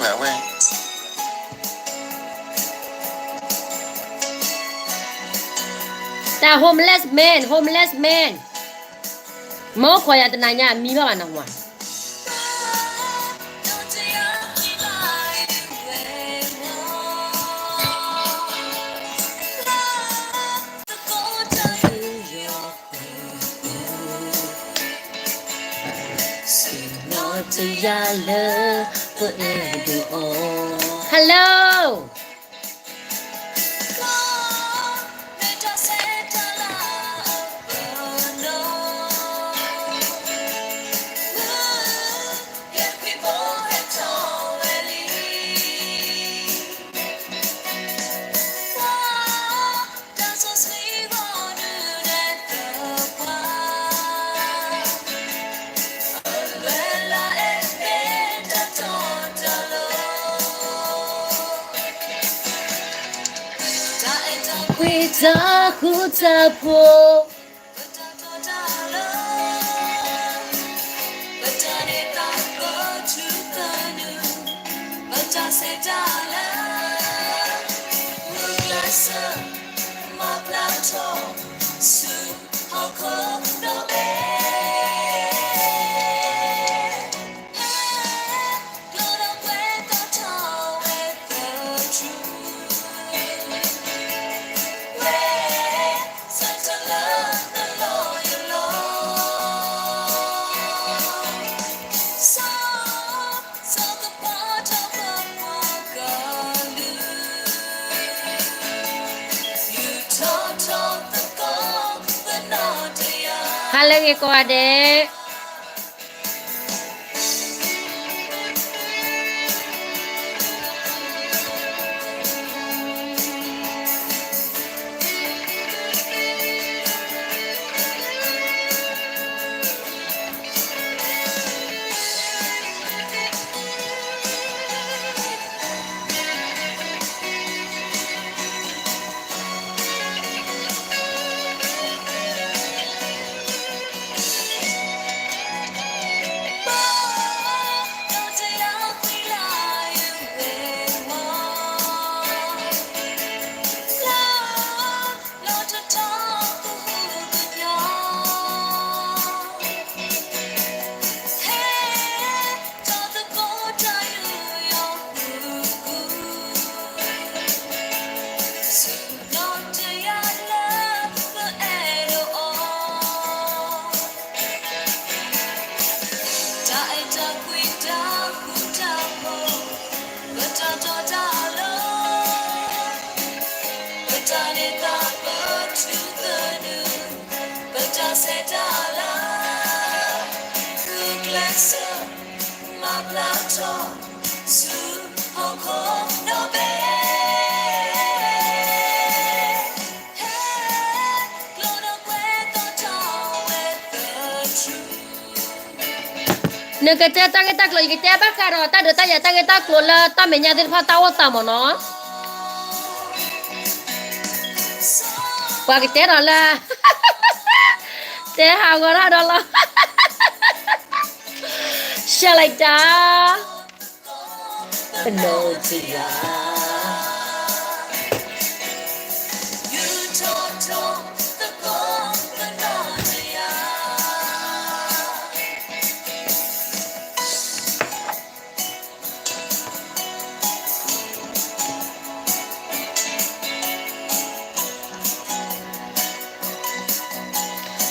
တၢ် homeless man, homeless man, မ့ၢ်ခိးယၤတနၤညါအမံဘၣ်ဘၣ်နီၤမး. Hello. Hello ဂ့ၤကိးဂၤဒဲး. နကတဲတၢ်ဂ့ၢ်တၢ်ကျိၤ ယကတဲဘၣ်ဃးဒီးတၢ်ဒုးတၢ်ယၤတၢ်ဂ့ၢ်တၢ်ကျိၤလၢတၢ်မဲာ်ညါသ့ၣ်တဖၣ်တၢ်အိၣ်သးမ့ၢ်နီၤ. ပှၤကတဲဒီးလၢ တဲဟးဂီၤထီၣ်ဒီးလီၤ. Shalita. ပနီၢ်တယၢ်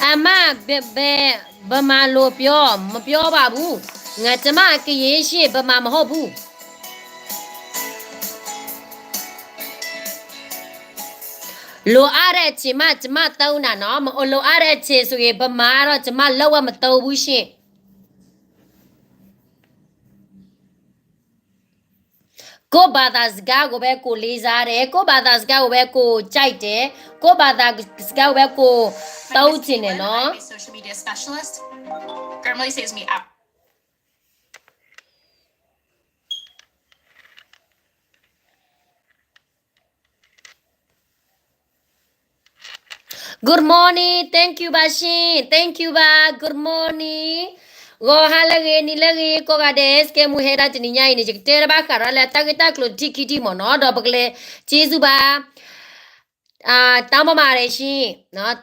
အမါ ဘယ် ဘယ် ဗမာလိုပြော မပြောပါဘူး. ငါ ကျမ ကရင်ရှင့် ဗမာမဟုတ်ဘူး. လိုအပ်တဲ့အချိန်မှ ကျမ သုံးတာနော်. မလိုအပ်တဲ့အချိန်ဆိုရင် ဗမာကတော့ ကျမ လုံးဝ မသုံးဘူးရှင့်. ကိုယ့်ဘာသာစကားကိုပဲ ကိုယ်လေးစားတယ်. ကိုယ့်ဘာသာစကားကိုပဲ ကိုယ်ကြိုက်တယ်. ကိုယ့်ဘာသာစကားကိုပဲ ကိုယ်သုံးချင်တယ်နော်. Social media specialist. Grammarly saves me hours. Good morning, thank you ပါရှင်, thank you ပါ, good morning. ဂီၤဟါလၢအဂ့ၤ နံၤလၢအဂ့ၤ ကိးဂၤဒဲး စကဲမူဟဲဒၣ်တနံၤညါအံၤန့ၣ် ယကတဲလၢဘၣ်ဃးဒီးလၢတၢ်ဂ့ၢ်တၢ်ကျိၤတထံၣ်ခံထံၣ်မ့ၢ်နီၤ ဒီးပကလဲၤ က့စူဘၣ် တောင်းပန်ပါတယ်ရှင်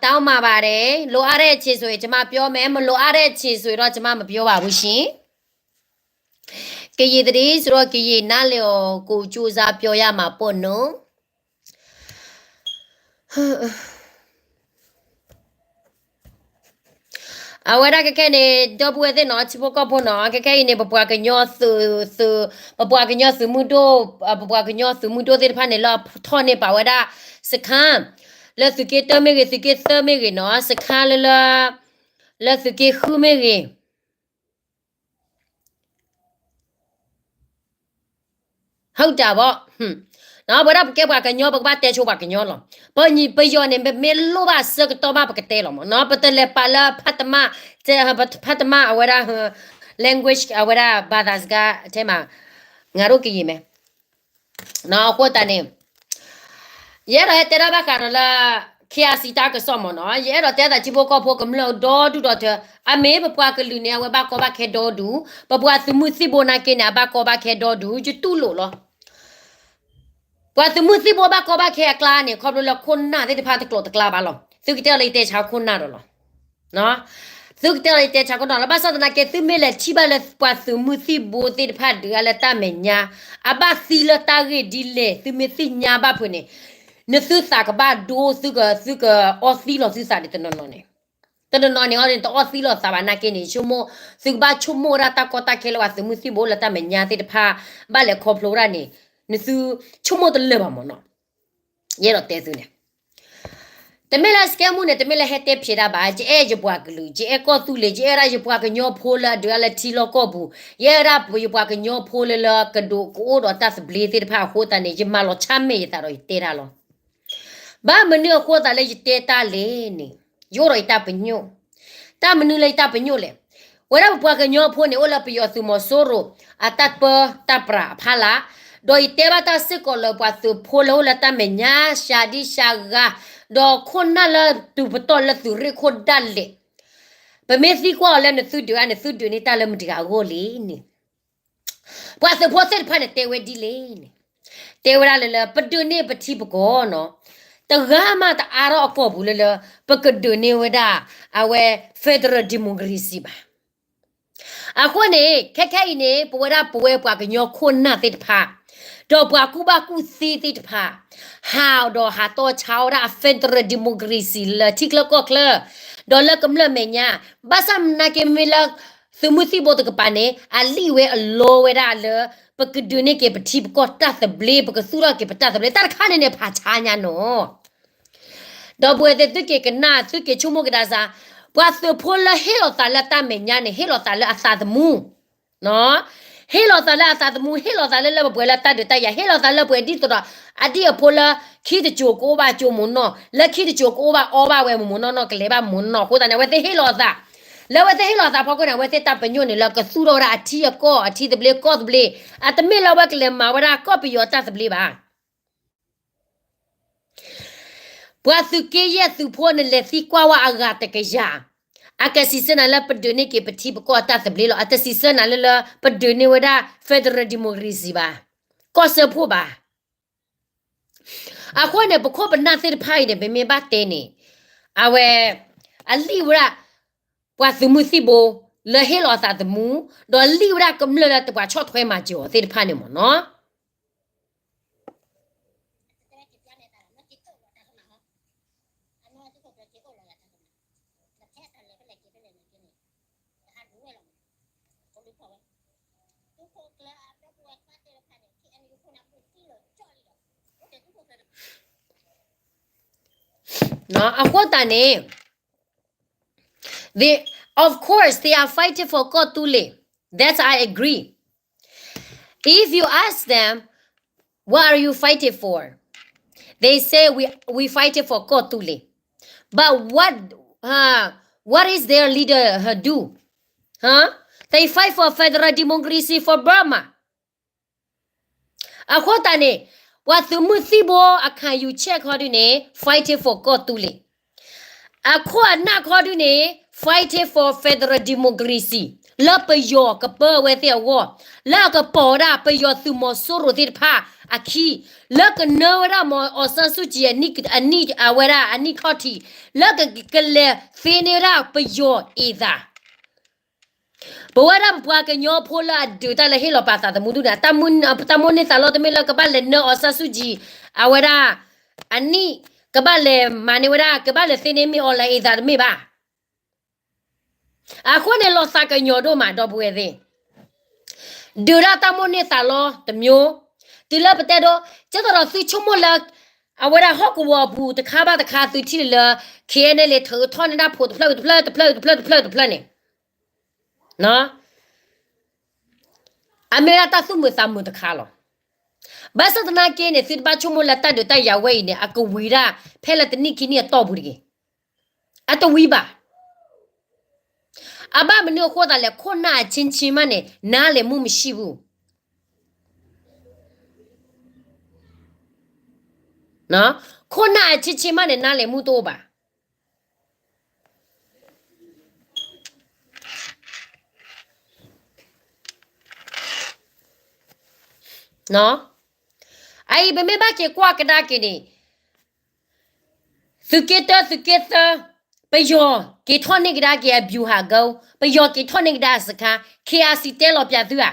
တောင်းပန်ပါတယ် လိုအပ်တဲ့အချိန်ဆိုရင်ကျွန်မပြောမယ် မလိုအပ်တဲ့အချိန်ဆိုရင်တော့ကျွန်မမပြောပါဘူးရှင် ကရင်သတင်းဆိုတော့ ကရင်နားလည်အောင်ကိုကြိုးစားပြောရမှာပေါ့နော် အဝဲဒၣ်ခဲခဲန့ၣ် ဒီပုၢ်ဝဲၢ်သ့ၣ်နီၤ ထံဖိကီၢ်ဖိနီၤ ခဲခဲအံၤန့ၣ် ပပှၤကညီသုး သုး ပပှၤကညီသုးမုၢ်ဒိၣ် ပပှၤကညီသုးမုၢ်ဒိၣ်သ့ၣ်တဖၣ်န့ၣ် လၢထီၣ်န့ၢ်ပာ်ဝဲဒၣ် စခန်း လၢသုးက့တၢမ့ၢ်ဂ့ၤ သုးက့သၢမ့ၢ်ဂ့ၤနီၤ စခန်းလၢလၢ လၢသုးက့ဃုမ့ၢ်ဂ့ၤ ဟုတ်တာပေါ့ ပဝဲဒၣ်ပကဲပှၤကညီ ပကဘၣ်တဲဆိပှၤကညီလီၤ. ပညီ ပယီၤန့ၣ် ပမ့ၢ်လိၣ်ဘၣ်ဆၢကတီၢ်မး ပကတဲလီၤမးနီၤ. ပတလဲၤပာ်လၢဖးတမၣ် ဖးတမၣ်အဝဲဒၣ် language အဝဲဒၣ် ဘာသာစကားထဲမှာ ငါတို့ကရင်ပဲ အဃိသတးန့ၣ် ယအဲၣ်ဒိးဟဲတဲဒၣ်ဘၣ်ဃးဒီးလၢ KRC တၢ်ကစီၣ်မ့ၢ်နီၤ. ယအဲၣ်ဒိးတဲသးထံဖိကီၢ်ဖိကမျၢၢ်ဒီဒူၣ်ဒီထၢ အမ့ၢ်ပပှၤကလုာ်န့ၣ် အဝဲဘၣ်ကီဘၣ်ခဲဒီဒူၣ်, ပပှၤသုးမုၢ်သံၣ်ဘိနာ်က့န့ၣ် အဘၣ်ကီဘၣ်ခဲဒီဒူၣ်, ယတူၢ်လိာ်လီၤ. ပှၤသုးမုၢ်သံၣ်ဘိဘၣ်ကီဘၣ်ခဲအကျါန့ၣ် ခီဖျိလၢခိၣ်နၢ်သ့ၣ်တဖၣ်တကျိၤတကျါဘၣ်လီၤ. သုကတဲလၢယတဲဆါခိၣ်နၢ်ဒီးလီၤ. သုကတဲလၢယတဲဆါခိၣ်နၢ်လီၤ. ဘၣ်ဆၣ်သနာ်က့ သုမ့ၢ်လဲၤထံၣ်ဘၣ်လၢပှၤသုးမုၢ်သံၣ်ဘိသ့ၣ်တဖၣ်ဒုးအါလၢတၢ်မဲာ်ညါ အဘၣ်သံလၢတၢ်ဂ့ၢ်ဒ်လဲၣ် သုမ့ၢ်သ့ၣ်ညါဘၣ်ဖုးန့ၣ် နသုသးကဘၣ်ဒိ သုက သုကအီသံလီၤသုသးန့ၣ် တနီၤနီၤန့ၣ် တနီၤနီၤန့ၣ်အီန့ၣ် တအီသံလီၤသးဘၣ်နာ်က့န့ၣ် ဆိကမိၣ် သုကဘၣ်ဆိကမိၣ်ဝဲဒၣ်တၢ်ကီတၢ်ခဲလၢပှၤသုးမုၢ်သံၣ်ဘိလၢတၢ်မဲာ်ညါသ့ၣ်တဖၣ် ဘၣ်လဲၤခီဖျိဝဲဒၣ်န့ၣ် နသုဆိကမိၣ်တလၢာ်ဘၣ်မ့ၢ်နီၤ. ယအဲၣ်ဒိးတဲသုန့ၣ် တမ့ၢ်လၢစကဲမူန့ၣ် တမ့ၢ်လၢဟဲတဲဖျဲးဒၣ်ဘၣ်, ယအဲၣ်ယပှၤကလုာ်, ယအဲၣ်ကီၢ်သူလ့ၤ, ယအဲၣ်ဒၣ်ယပှၤကညီဖိလၢအဒုးအါလၢထံလီၢ်ကီၢ်ပူၤ, ယအဲၣ်ဒၣ်ယပှၤကညီဖိလၢလၢကဒိးကအိၣ်ဒီးတၢ်သဘျ့သ့ၣ်တဖၣ်အဃိသတးန့ၣ် ယမၤလီၤဆၢ်မဲာ်ယသးဒီးယတဲတၢ်လီၤ. ဘၣ်မနုၤအဃိသတးလၢယတဲတၢ်လဲၣ်န့ၣ်, ယအိၣ်ဒီးယတၢ်ပညိၣ်, တၢ်မနုၤလၢယတၢ်ပညိၣ်လဲၣ်. ဝဲဒၣ်ပပှၤကညီဖိန့ၣ် အိၣ်လၢပယီၤသုးမီၤစိရိၤ အတၢ်ပၢတၢ်ပြးအဖီလာ်, ဒီးယတဲဘၣ်တၢ်စ့ၢ်ကီးလၢပှၤသုးဖိလၢအိၣ်လၢတၢ်မဲာ်ညါ စှၤဒံစှၤဂၤ, ဒီးခိၣ်နၢ်လၢတုၤပတီၢ်လၢသုးရ့ၣ်ခိၣ်ဒၣ်လဲာ်, ပမ့ၢ်သံကွၢ်အီၤလၢနသုဒုးဧါ နသုဒုးန့ၢ်တၢ်လၢမတၤတဂၤအဂီၢ်လဲၣ်န့ၣ် ပှၤသုးဖိသ့ၣ်တဖၣ်န့ၣ်တဲဝဲဒ်လဲၣ်န့ၣ်, တဲဝဲဒၣ်လၢလၢပဒုးန့ၢ်ပထံပကီၢ်နီၤ, တဂၤမးတအါထီၣ်အကီၢ်ပူၤလၢလၢ ပကဒုးန့ၢ်ဝဲဒၣ် အဝဲ federal democracy ဘၣ်. အဃိန့ၣ် ခဲခဲအံၤန့ၣ် ပဝဲဒၣ်ပဝဲပှၤကညီခိၣ်နၢ်သ့ၣ်တဖၣ်, ဒီးပှၤကူၣ်ဘၣ်ကူၣ်သ့သ့ၣ်တဖၣ်, ဟးဒီးဟးတီဆါဝဲဒၣ်အ federal democracy လၢထံချၢကီၢ်ချၢ, ဒီးလၢကမျၢၢ်မဲာ်ညါ, ဘၣ်ဆၣ်သနာ်က့မ့ၢ်လၢ သုးမုၢ်သံၣ်ဘိတကပၤန့ၣ် အလံၣ်ဝဲအလီဝဲဒၣ်လၢ ပကဒုးန့ၢ်က့ၤပထံပကီၢ်တၢ်သဘျ့ ပကသူၣ်ထီၣ်က့ၤပတၢ်သဘျ့ တၢ်တခါန့ၣ်န့ၣ် ဖးဆါညါနီၤ. ဒီပုၢ်ဝဲၢ်သ့ၣ် သုက့ၤကနၣ် သုက့ၤဆိကမိၣ်ကဒါစ့ၢ်, ပှၤသုးဖိလၢဟ့ၣ်လီၤသးလၢတၢ်မဲာ်ညါန့ၣ် ဟ့ၣ်လီၤသးလၢအသးသမူ ဟ့ၣ်လီၤသးလၢအသးသမူ ဟ့ၣ်လီၤသးလၢလၢပှဲၤပှဲၤလၢတၢ်ဒုးတၢ်ယၤ ဟ့ၣ်လီၤသးလၢပှဲၤဒ်သိးဒီး အဒံၣ်အဖိလၢ ခံတစိၤကအိၣ်ဘၣ်ကၠိမိၢ်နီၢ် လၢခံတစိၤကအိၣ်ဘၣ်အီဘၣ်ဝဲမိၢ်မိၢ်နီၢ်နီၢ် ကလဲၤဘၣ်မိၢ်နီၢ် အဃိသတးန့ၣ် အဝဲသ့ၣ်ဟ့ၣ်လီၤအသး, လၢအဝဲသ့ၣ်ဟ့ၣ်လီၤအသးဖီခိၣ်န့ၣ် အဝဲသ့ၣ်တၢ်ပညိၣ်န့ၣ်လၢကသူၣ်ထီၣ်ဝဲဒၣ်အထံအကီၢ် အထံသဘျ့ကီၢ်သဘျ့, အတမ့ၢ်လၢအဝဲကလဲၤမၤဝဲဒၣ်ကီၢ်ပယီၤတၢ်သဘျ့ဘၣ်. ပှၤသုးက့ယဲၢ်သုးဖိန့ၣ် လဲၤသံကွၢ်ဝဲအဂၤတကယၤ, အကစံးဆၢနၤလၢပဒုးန့ၢ်က့ၤပထံပကီၢ်တၢ်သဘျ့လီၤ. အတစံးဆၢနၤလၢလၢ ပဒုးန့ၢ်ဝဲဒၣ် federal democracy ဘၣ်, ကီၢ်စၢဖှိၣ်ဘၣ်. အဃိန့ၣ် ပခိၣ်ပနၢ်သ့ၣ်တဖၣ်အံၤန့ၣ် ပမ့ၢ်ဘၣ်တဲန့ၣ် အဝဲ အလံၣ်ဝဲဒၣ် ပှၤသုးမုၢ်သံၣ်ဘိ လၢဟ့ၣ်လီၤအသးသမူ ဒီးလံၣ်ဝဲဒၣ်ကမျၢၢ်လၢတပှၤဆီၣ်ထွဲမၤစၢၤအီၤသ့ၣ်တဖၣ်န့ၣ်မ့ၢ်နီၤ. အဃိသတးန့ၣ် they, of course, they are fighting for ကီၢ်သူလ့ၤ. That's I agree. If you ask them, what are you fighting for? They say we, we fighting for ကီၢ်သူလ့ၤ. But what, uh, what is their leader, uh, do? Huh? They fight for federal democracy for Burma. အဃိသတးန့ၣ် ပှၤသုးမုၢ်သံၣ်ဘိအခါယူၤဆဲးခီဒုန့ၣ် fighting for ကီၢ်သူလ့ၤ, အခိၣ်အနၢ်ခီဒုန့ၣ် fighting for federal democracy. လၢပယီၤကပၢဝဲသ့ၣ်အဂီၢ်, လၢအကပိာ်ဝဲဒၣ်ပယီၤသုးမီၤစိရိၤသ့ၣ်တဖၣ်အခံ, လၢကနၢဝဲဒၣ် မီၤ အောင်ဆန်းစုကြည် အနံၣ် အနံၣ် အဝဲဒၣ်အနံၣ်ခီၣ်ထံး, လၢကလဲၤသ့န့ၢ်ဝဲဒၣ်ပယီၤအ့ၣ်သး ပဝဲဒၣ်ပပှၤကညီဖိလၢအဒုးတၢ်လၢဟ့ၣ်လီၤပာ်သးသမူဒုန့ၣ် တၢ်မိၣ်န့ၢ်သးလီတမ့ၢ်လၢကဘၣ်လဲၤနၢ အောင်ဆန်းစုကြည် အဝဲဒၣ် အနံၣ်, ကဘၣ်လဲၤမၤန့ၢ်ဝဲဒၣ် ကဘၣ်လဲၤသ့န့ၢ်မ့ၢ်အီၤလၢအ့ၣ်သးတမ့ၢ်ဘၣ်. အဃိန့ၣ် လီၤသးကညီၤဒိၣ်မး ဒီပုၢ်ဝဲၢ်သ့ၣ်, ဒုးဒၣ်တၢ်မိၣ်န့ၢ်သးလီတမျိုး, တုၤလၢပတဲဒိ, ကဲသိးဒီးသုဆိကမိၣ်လၢ အဝဲဒၣ်ဟီၣ်ကဝီၤအပူၤတခါဘၣ်တခါ သုထံၣ်လၢ KNLA ထုးထီၣ်န့ၢ်ဒၣ်ဖိတဖျၢၣ်တဖျၢၣ်တဖျၢၣ်တဖျၢၣ်တဖျၢၣ်တဖျၢၣ်န့ၣ် အမ့ၢ်ဒၣ်တၢ်သူၣ်မုာ်သးမုာ်တခါလီၤ. ဘၣ်ဆၣ်သနာ်က့န့ၣ် သုတဘၣ်ဆိကမိၣ်လၢတၢ်ဒုးတၢ်ယၤဝဲအံၤန့ၣ် အကဝံၤဒၣ်ဖဲလၢတနံၣ်ခံနံၣ်အတီၢ်ပူၤတဂ့ၤ. အတဝံၤဘၣ်. အဘၣ်မနုၤအဃိသးလဲၣ်, ခိၣ်နၢ်အချင်းချင်းမးန့ၣ် နားလည်မှုမရှိဘူး. ခိၣ်နၢ်အချင်းချင်းမးန့ၣ် နားလည်မှုတအိၣ်ဘၣ်. အအံၤပမ့ၢ်ဘၣ်က့ၤကွၢ်ကဒါက့ၤန့ၣ် သုးက့တၢ သုးက့သၢ, ပယီၤက့ၤထီၣ်န့ၢ်ကဒါက့ၤအ ဗျူဟာကုန်း, ပယီၤက့ၤထီၣ်န့ၢ်ကဒါအစခန်း, KIC တဲလီၤပၠးသုဧါ.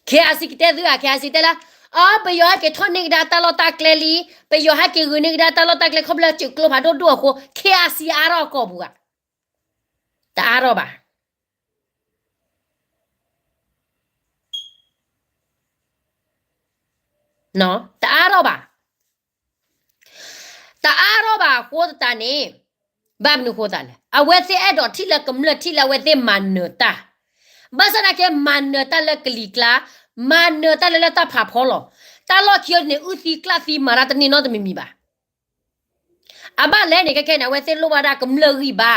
KIC ကတဲသုဧါ, KIC တဲလၢ အ ပယီၤဟဲက့ၤထီၣ်န့ၢ်ကဒါတၢ်လီၢ်တၢ်ကျဲလံ, ပယီၤဟဲက့ၤဂုာ်န့ၢ်ကဒါတၢ်လီၢ်တၢ်ကျဲခီဖျိလၢစုးကျိဖးဒိၣ်ဒိၣ်အဃိ KIC အါထီၣ်အကီၢ်ပူၤဧါ. တအါထီၣ်ဘၣ်. တအါထီၣ်ဘၣ်. တအါထီၣ်ဘၣ်အဃိသတးန့ၣ် ဘၣ်မနုၤဃိသးလဲၣ်. အဝဲသ့ၣ်အဲၣ်ဒိးထံၣ်လၢကမျၢၢ်ထံၣ်လၢအဝဲသ့ၣ်မၤနၢၤတၢ်, ဘၣ်ဆၣ်သနာ်က့ မၤနၢၤတၢ်လၢကလံၤကျါ, မၤနၢၤတၢ်လၢလၢတၢ်ဖးဖီလီၤ. တၢ်လီၢ်ခံအံၤန့ၣ် အုၣ်သံကျၣ်သံမၤတၢ်တန့ၢ်နီတမံၤမံၤဘၣ်. အဘၣ်လဲၣ်န့ၣ် ခဲခဲန့ၣ် အဝဲသ့ၣ်လိၣ်ဘၣ်ဒၣ်ကမျၢၢ်ဂံၢ်ဘါ,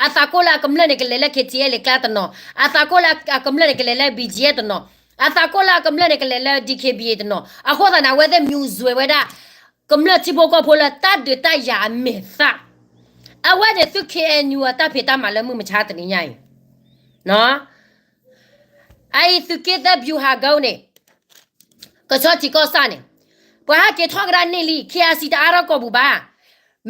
အသးကိၢ်လၢအကမျၢၢ်န့ၣ် ကလဲၤလၢ KTLA ကျါတနီၤ, အသးကိၢ်လၢအကမျၢၢ်န့ၣ် ကလဲၤလၢ BGF တနီၤ, အသးကိၢ်လၢအကမျၢၢ်န့ၣ် ကလဲၤလၢ DKBA တနီၤ, အဃိသတးန့ၣ် အဝဲသ့ၣ် မျိုးစုံ ဝဲဒၣ် ကမျၢၢ်ထံဖိကီၢ်ဖိလၢတၢ်ဒုးတၢ်ယၤအမဲာ်သၣ်, အဝဲန့ၣ်သု KNU အတၢ်ဖံးတၢ်မၤလၢမုၢ်မဆါတနံၤညါအံၤ, အအံၤသုးက့သၢ ဗျူဟာကုန်း န့ၣ် ကဆီထံကီၢ်စၢ်န့ၣ် ပှၤဟဲက့ၤထီၣ်ကဒါန့ၢ်လံ, KIC တအါထီၣ်ကီၢ်ပူၤဘၣ်.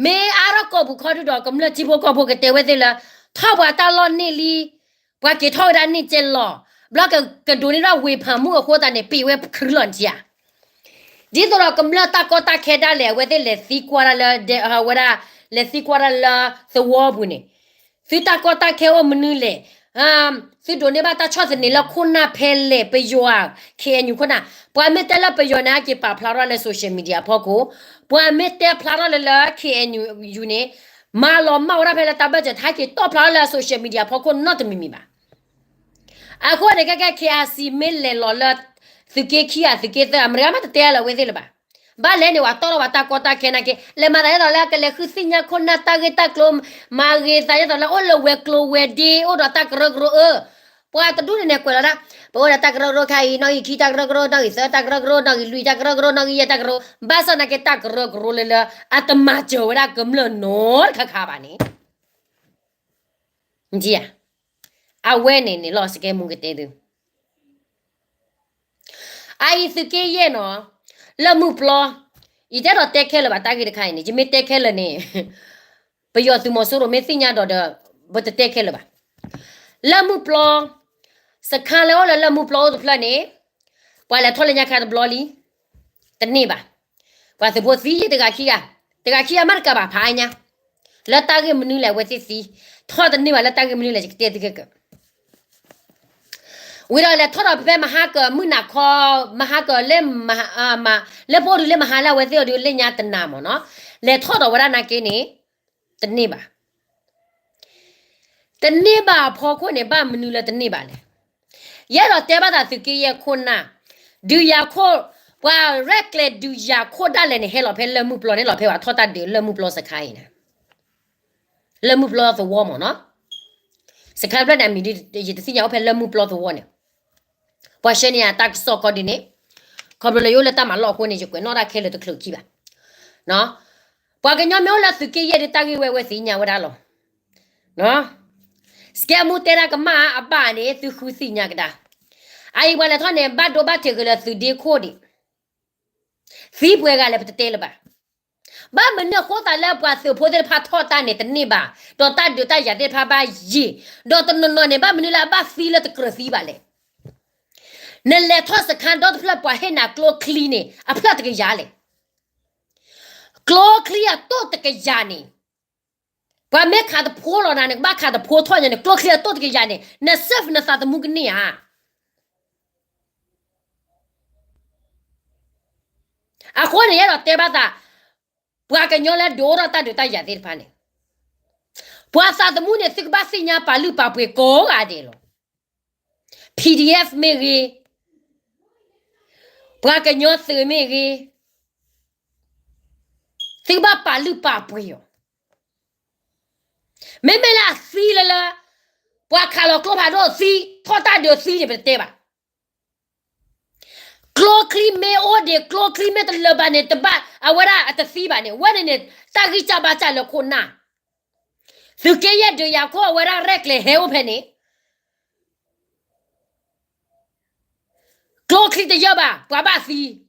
မ့ၢ်အါထီၣ်ကီၢ်ပူၤခီဒုဒီး ကမျၢၢ်ထံဖိကီၢ်ဖိကတဲဝဲသ့ၣ်လၢ ထီၣ်ပှၤတၢ်လီၢ်န့ၢ်လံ, ပှၤက့ၤထီၣ်ဝဲဒၣ်န့ၢ်ကဲလီၤ, ဘျီကဒိးန့ၢ်ဒၣ်ဝ့ၤဖးမုၢ်အဃိသတးန့ၣ် ပ့ၤဝဲခရူလီၤန့ၣ်ဧါ. ဒ်သိးဒီးကမျၢၢ်တၢ်ကီတၢ်ခဲဒၣ်လဲာ် အဝဲသ့ၣ်လဲၤသံကွၢ်ဒၣ်လၢ ဝဲဒၣ် လဲၤသံကွၢ်ဒၣ်လၢသဝီပူၤန့ၣ်, သုတၢ်ကီတၢ်ခဲအိၣ်မနုၤလဲၣ်, သုဒိးန့ၢ်ဘၣ်တၢ်ဆီၣ်သနံးလၢခိၣ်နၢ်ဖဲလဲၣ်, ပယီၤဧါ, KNU ခိၣ်နၢ်, ပှၤမ့ၢ်တဲလၢပယီၤန့ၣ် ဟဲက့ၤပာ်ဖျါထီၣ်လၢ social media အဖီခိၣ်, ပှၤမ့ၢ်တဲဖျါထီၣ်လၢလၢ KNU န့ၣ် မၤလီၤမၢ်ဝဲဒၣ်ဖဲလၢတၢ်ဘၢၣ်စၢၤ ဟဲက့ၤတီၣ်ဖျါထီၣ်လၢ social media အဖီခိၣ်နီတမံၤမံၤဘၣ်. အဃိန့ၣ် ခဲကဲ KIC မ့ၢ်လဲၤလီၤလၢ သုးက့ခံဧါ သုးက့သၢ အမတဂၤမ့ၢ်တတဲလၢအဝဲသ့ၣ်လၢၤဘၣ်. ဘၣ်လဲၣ်န့ၣ် ပှၤတီၣ်ထီၣ်ပှၤတၢ်ကီတၢ်ခဲနာ်က့ လဲၤမၤသးဒ်သိးလၢကလဲၤဃုသ့ၣ်ညါခိၣ်နၢ်တၢ်ဂ့ၢ်တၢ်ကျိၤ, မၤဂ့ၤသးဒ်သိးလၢအိၣ်လၢဝဲၤကျိၤဝဲၤဒ့ အိၣ်ဒီးတၢ်ကရၢကရိအၢ, ပှၤတဒူၣ်န့ၣ်န့ၣ်ကွဲးလီၤဒၣ်, ပအိၣ်ဒီးတၢ်ကရၢကရိခါအံၤ နီၣ်ဂံၢ်ခံတၢ်ကရၢကရိ, နီၣ်ဂံၢ်သၢတၢ်ကရၢကရိ, နီၣ်ဂံၢ်လွံၢ်တၢ်ကရၢကရိ, နီၣ်ဂံၢ်ယဲၢ်တၢ်ကရၢ, ဘၣ်ဆၣ်နာ်က့ တၢ်ကရၢကရိလၢလၢ အတမၤစၢၤဝဲဒၣ်ကမျၢၢ်နီတခါခါဘၣ်န့ၣ် အဝဲန့ၣ်န့ၣ်လီၤ စကဲမူကတဲသု, အအံၤသုးက့ယဲၢ်နီၤ, လၢမုၢ်ပျီ, ယတအဲၣ်ဒိးတဲခဲလၢာ်ဘၣ် တၢ်ဂ့ၢ်တခါအံၤန့ၣ်, ယမ့ၢ်တဲခဲလၢာ်န့ၣ် ပယီၤသုးမီၤစိရိၤမ့ၢ်သ့ၣ်ညါဒီးဒီး ပတတဲခဲလၢာ်ဘၣ်. လၢမုၢ်ပျီ, စခါလၢအိၣ်လၢလၢမုၢ်ပျီအိၣ်တဖျၢၣ်န့ၣ် ပှၤလဲၤထီၣ်လၢညါခါတဘျီလံ, တန့ၢ်ဘၣ်. ပှၤသုးဖိသံတဂၤခံဂၤ, တဂၤခံဂၤမးတကးဘၣ်ဖးအါညါ, လၢတၢ်ဂ့ၢ်မနုၤလဲၣ် အဝဲသ့ၣ်သံ, ထီၣ်တန့ၢ်ဘၣ်လၢတၢ်ဂ့ၢ်မနုၤလဲၣ် ယကတဲသုခဲကၢး ဝံၤဒီးလဲၤထီၣ်ဒီးဖဲမဟါကၢၤမုၢ်နၤခီ, မဟါကၢၤလၢ, လၢပအိၣ်ဒုးလၢမဟါလၢအဝဲသ့ၣ်အိၣ်ဒုးလၢညါတနၤမ့ၢ်နီၤ, လဲၤထီၣ်ဒီးဝဲဒၣ်နာ်က့န့ၣ်, တန့ၢ်ဘၣ်. တန့ၢ်ဘၣ်အဖီခိၣ်န့ၣ် ဘၣ်မနုၤလၢတန့ၢ်ဘၣ်လဲၣ်. ယအဲၣ်ဒိးတဲဘၣ်သးသုးက့ယဲၢ်ခိၣ်နၢ်, ဒုးယၤခိၣ်, ပှၤရဲၣ်ကျဲၤဒုးယၤခိၣ်ဒၣ်လဲာ်န့ၣ် ဟဲလီၤဖဲလၢမုၢ်ပျီန့ၣ်လီၤ ဖဲပှၤထီၣ်တၢ်ဒုးလၢမုၢ်ပျီစခါအံၤန့ၣ် လၢမုၢ်ပျီသဝီမ့ၢ်နီၤ, စခါဖျၢၣ်န့ၣ် အမံၤဒ်ယတသ့ၣ်ညါအိၣ်ဖဲလၢမုၢ်ပျီသဝီန့ၣ်, ပှၤဆှၢန့ၢ်ယၤတၢ်ကစီၣ်ခီဒ်န့ၣ်, ခီဖျိလၢယအိၣ်လၢတၢ်မၤလီၢ်အဃိန့ၣ် ယကွဲးနီၣ်တၢ်ခဲလၢာ်တချုးခံဘၣ်. ပှၤကညီမ့ၢ်အိၣ်လၢသုးက့ယဲၢ်ဒုးတၢ်ဂ့ၢ်ဝဲဝဲသ့ၣ်ညါဝဲဒၣ်လီၤ. စကဲမူတဲဒၣ်ကမၣ်အဘၣ်န့ၣ် သုဃုသ့ၣ်ညါကဒါ. အအံၤပှၤလဲၤထီၣ်န့ၣ် ဘၣ်ဒိဘၣ်ထံးဂ့ၤလၢသုးဒ့ခိၣ်ဒံး, သံပှဲၤဂၤလဲၣ်ပတတဲလၢၤဘၣ်. ဘၣ်မနုၤအဃိသတးလၢပှၤသုးဖိသ့ၣ်တဖၣ်ထီၣ်တၢ်န့ၣ်တန့ၢ်ဘၣ်, ဒီးတၢ်ဒုးတၢ်ယၤသ့ၣ်တဖၣ်ဘၣ်ယံာ်, ဒီးတနီၤနီၤန့ၣ် ဘၣ်မနုၤလၢအဘၣ်သံလၢတကြၢးသံဘၣ်လဲၣ်. နလဲၤထီၣ်စခန်းဒီတဖျၢၣ် ပှၤဟ့ၣ်နၤကျိချံန့ၣ် အဖျၢၣ်တကယၤလဲၣ်. ကျိချံအတိၣ်တကယၤန့ၣ် ပှၤမ့ၢ်ခးတဖိလီၤနၤန့ၣ် ကဘၣ်ခးတဖိထီၣ်ညါန့ၣ် ကျိချံအတိၣ်တကယၤန့ၣ် နစဲးနသးသမူကန့ၢ်ဧါ. အဃိန့ၣ် ယအဲၣ်ဒိးတဲဘၣ်သး, ပှၤကညီလၢဒုးအိၣ်ထီၣ်တၢ်ဒုးတၢ်ယၤသ့ၣ်တဖၣ်န့ၣ်, ပှၤသးသမူန့ၣ် သုကဘၣ်သ့ၣ်ညါပာ်လုၢ်ပာ်ပှ့ၤကိးဂၤဒဲးလီၤ. ပီၣ်ဒံၣ်အဲၣ်ၣ်မ့ၢ်ဂ့ၤ, ပှၤကညီသုးမ့ၢ်ဂ့ၤ, သုကဘၣ်ပာ်လုၢ်ပာ်ပှ့ၤအီၤ. မ့မ့ၢ်လၢအသံလၢလၢ ပှၤခးလီၤကျိဖးဒိၣ်သံ, ထီၣ်တၢ်ဒုးသံန့ၣ် ပတတဲဘၣ်. ကျိချံမ့ၢ်အိၣ်ဒံး ကျိချံမ့ၢ်တလၢာ်ဘၣ်န့ၣ် တဘၣ် အဝဲဒၣ်အတသံဘၣ်န့ၣ် ဝဲန့ၣ်န့ၣ် တၢ်ဂံၢ်စၢ်ဘါစၢ်လၢခိၣ်နၢ်, သုးက့ယဲၢ်ဒုးယၤခိၣ် အဝဲဒၣ်ရဲၣ်ကျဲၤဟဲအိၣ်ဖဲန့ၣ် ကျိချံတယၢၢ်ဘၣ် ပှၤဘၣ်သံ.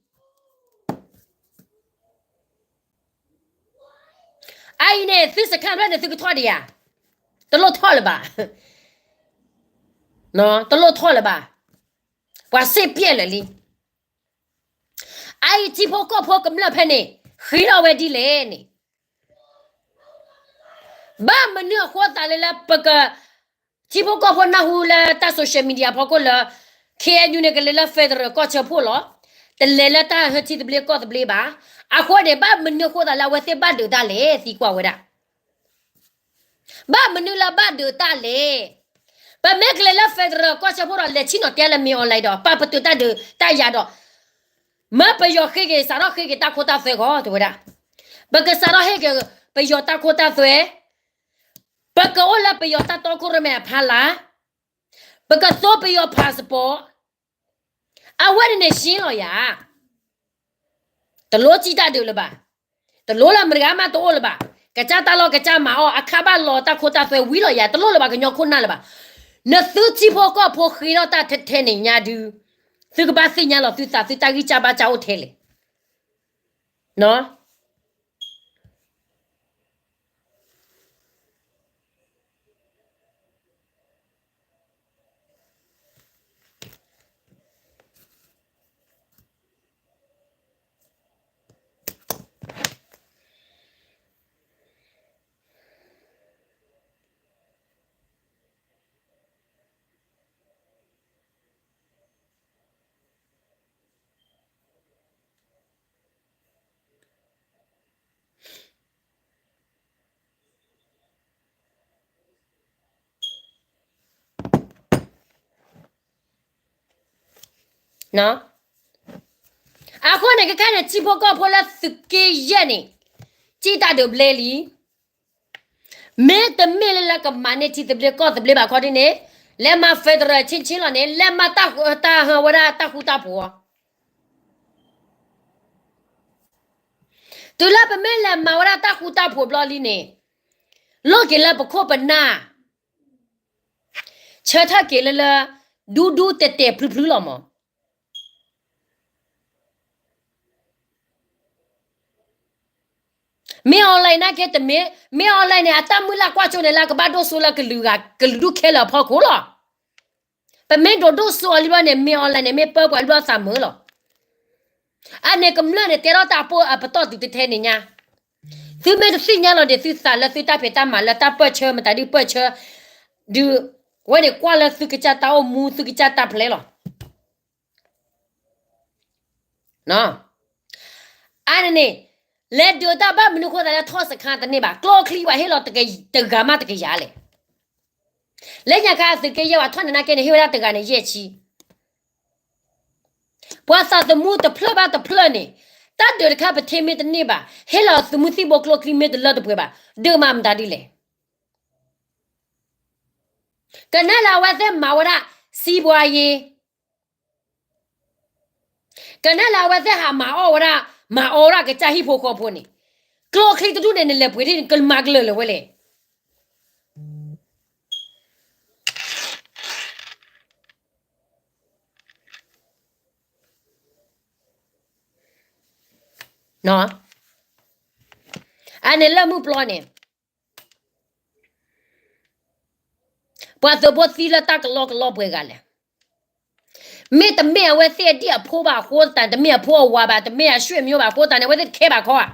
အအံၤန့ၣ် သုစခန်းဖျၢၣ်န့ၣ် သုကထီၣ်ဒံးဧါ. တလိၣ်ထီၣ်လၢၤဘၣ်, တလိၣ်ထီၣ်လၢၤဘၣ်, ပှၤစ့ၣ်ပျဲၣ်လၢာ်လံ. အအံၤထံဖိကီၢ်ဖိကမျၢၢ်ဖဲန့ၣ် ဃ့ထီၣ်ဝဲဒ်လဲၣ်န့ၣ် ဘၣ်မနုၤအဃိသတးလၢလၢပက ထံဖိကီၢ်ဖိနၢ်ဟူလၢတၢ် social media ဖီခိၣ်လၢ ခ့ၣ်အဲၣ်ယူၣ်န့ၣ် ကလဲၤလၢ federal ကီၢ်ဆၢဖှိၣ်လီၤ. တလဲၤလၢတၢ်ဟၢထံသဘျ့ကီၢ်သဘျ့ဘၣ်. အဃိန့ၣ် ဘၣ်မနုၤအဃိသတးလၢအဝဲသ့ၣ်ဘၣ်ဒုးတၢ်လဲၣ် သံကွၢ်ဝဲဒၣ် ဘၣ်မနုၤလၢဘၣ်ဒုးတၢ်လဲၣ်. ပမ့ၢ်ကလဲၤလၢ federal ကီၢ်ဆၢဖှိၣ်ဒီး လဲၤဆ့ၣ်နီၤတဲလၢ မင်းအောင်လှိုင် ဒီး ပာ်ပတုာ်တၢ်ဒုးတၢ်ယၤဒီး မၢပယီၤဃ့က့ၤ စးထီၣ်ဃ့က့ၤတၢ်ခိတၢ်သွဲဂီၢ် တဲဝဲဒၣ်. ပကစးထီၣ်ဟ့ၣ်က့ၤ ပယီၤတၢ်ခိတၢ်သွဲ, ပကအိၣ်လၢပယီၤတၢ်တီခိၣ်ရိၣ်မဲအဖီလာ်, ပကသိပယီၤ passport, အဝဲန့ၣ်န့ၣ် ရှင်းလီၤယၤ တလိၣ်စံးတၢ်ဒုးလၢၤဘၣ်. တလိၣ်လၢမတၤဂၤမးတအိၣ်လၢၤဘၣ်. ကစၢ်တၢ်လီၢ်ကစၢ်မၤအီၣ် အခါဘၣ်လီၤတၢ်ခိတၢ်သွဲဝံၤလီၤယၤ တလိၣ်လၢၤဘၣ် ကညီခိၣ်နၢ်လၢၤဘၣ်. နသုထံဖိကီၢ်ဖိဃ့ထီၣ်တၢ်ထဲထဲန့ၣ်ညါဒုး သုကဘၣ်သ့ၣ်ညါလီၤသုသး သုတၢ်ဂံၢ်စၢ်ဘါစၢ်အိၣ်ထဲလဲၣ်. အဃိန့ၣ် ခဲခါန့ၣ် ထံဖိကီၢ်ဖိလၢသုးက့ယဲၢ်န့ၣ် စံးတၢ်ဒုးဘျဲလံ. မ့တမ့ၢ်လၢလၢကမၤန့ၢ်ထံသဘျ့ကီၢ်သဘျ့ဘၣ်ခီဒ်န့ၣ် လဲၤမၤ federal ဆ့ဆ့လီၤန့ၣ် လဲၤမၤတၢ်ဟၢဝဲဒၣ်တၢ်ဃူတၢ်ဖိး တုၤလၢပမ့ၢ်လဲၤမၤဝဲဒၣ်တၢ်ဃူတၢ်ဖိးဘျီလံန့ၣ် လိၣ်က့ၤလၢပခိၣ်ပနၢ် ဆၢထၢၣ်က့ၤလၢလၢ ဒူဒူတဲာ်တဲာ်ဖျုဖျုလီၤမး. မ့ၢ် online နာ်က့တမ့ၢ် မ့ၢ် online န့ၣ် အတၢ်မုၢ်လၢ်ကွၢ်စိန့ၣ်လၢကဘၣ်ဒိၣ်စိလၢကလုာ်ဂၤ ကလုာ်ဒူၣ်ခဲလၢာ်အဖီခိၣ်လီၤ. ပမ့ၢ်ဒိးဒိၣ်စိအီၤလံဘျီန့ၣ် မ့ၢ် online န့ၣ် မ့ၢ်ပၢပှၤလၢအသးမုာ်လီၤ. အန့ၣ်ကမျၢၢ်န့ၣ် တဲထီၣ်တၢ်ပိၢ်အပတီၢ်တုၤတထဲန့ၣ်ညါ သုမ့ၢ်တသ့ၣ်ညါလီၤန့ၣ် သုသးလၢသုတၢ်ဖံးတၢ်မၤလၢတၢ်ပၢၢ်ဆၢ မတၤဒုးပၢၢ်ဆၢ ဒုး ဝဲန့ၣ်ကွၢ်လၢသုကစၢ်တၢ်အိၣ်မူ သုကစၢ်တၢ်ဖျဲလီၤ. အန့ၣ်န့ၣ် လဲၤဒုးတၢ်ဘၣ်မနုၤအဃိသတးလၢထီၣ်စခါတန့ၢ်ဘၣ် ကျိချံပှၤဟ့ၣ်လီၤတဂၤမးတကယၤလဲၣ်. လၢညါခါသုးက့ယဲၢ်ဝဲထီၣ်န့ၣ်နာ်က့န့ၣ် ဟ့ၣ်ဝဲဒၣ်တဂၤန့ၣ်ယဲၢ်ဆံ ပှၤသးသမူတဖျၢၣ်ဘၣ်တဖျၢၣ်န့ၣ် တၢ်ဒုးတခါပထံၣ်မ့ၢ်တန့ၢ်ဘၣ် ဟ့ၣ်လီၤသုးမုၢ်သံၣ်ဘိကျိချံမ့ၢ်တလၢတပှဲၤဘၣ် ဒုးမးမတၤဒ်လဲၣ်. ကနၣ်လၢအဝဲသ့ၣ်မၤဝဲဒၣ် စံးပှၤယ့ ကနၣ်လၢအဝဲသ့ၣ်ဟးမၤအီၣ်ဝဲဒၣ် မၤအီၣ်ဝဲဒၣ်ကစၢ်ဟံၣ်ဖိဃီဖိန့ၣ် ကျိချံတဒူၣ်န့ၣ် နလဲၤပှ့ၤဒ်န့ၣ် ကမၤကလၢာ်လၢၤဝဲလဲၣ်. အန့ၣ်လၢမုၢ်ပျီန့ၣ် ပှၤသုးဖိသံလၢတၢ်ကလီကလီပှဲၤဂၤလဲၣ်. မ့တမ့ၢ်အဝဲသ့ၣ်အဒံၣ်အဖိဘၣ်အဃိသတးန့ၣ် တမ့ၢ်အဖိအဝၤဘၣ် တမ့ၢ်အဆွေမျိုးဘၣ်အဃိသတးန့ၣ် အဝဲသ့ၣ်တခဲဘၣ်ခီဧါ.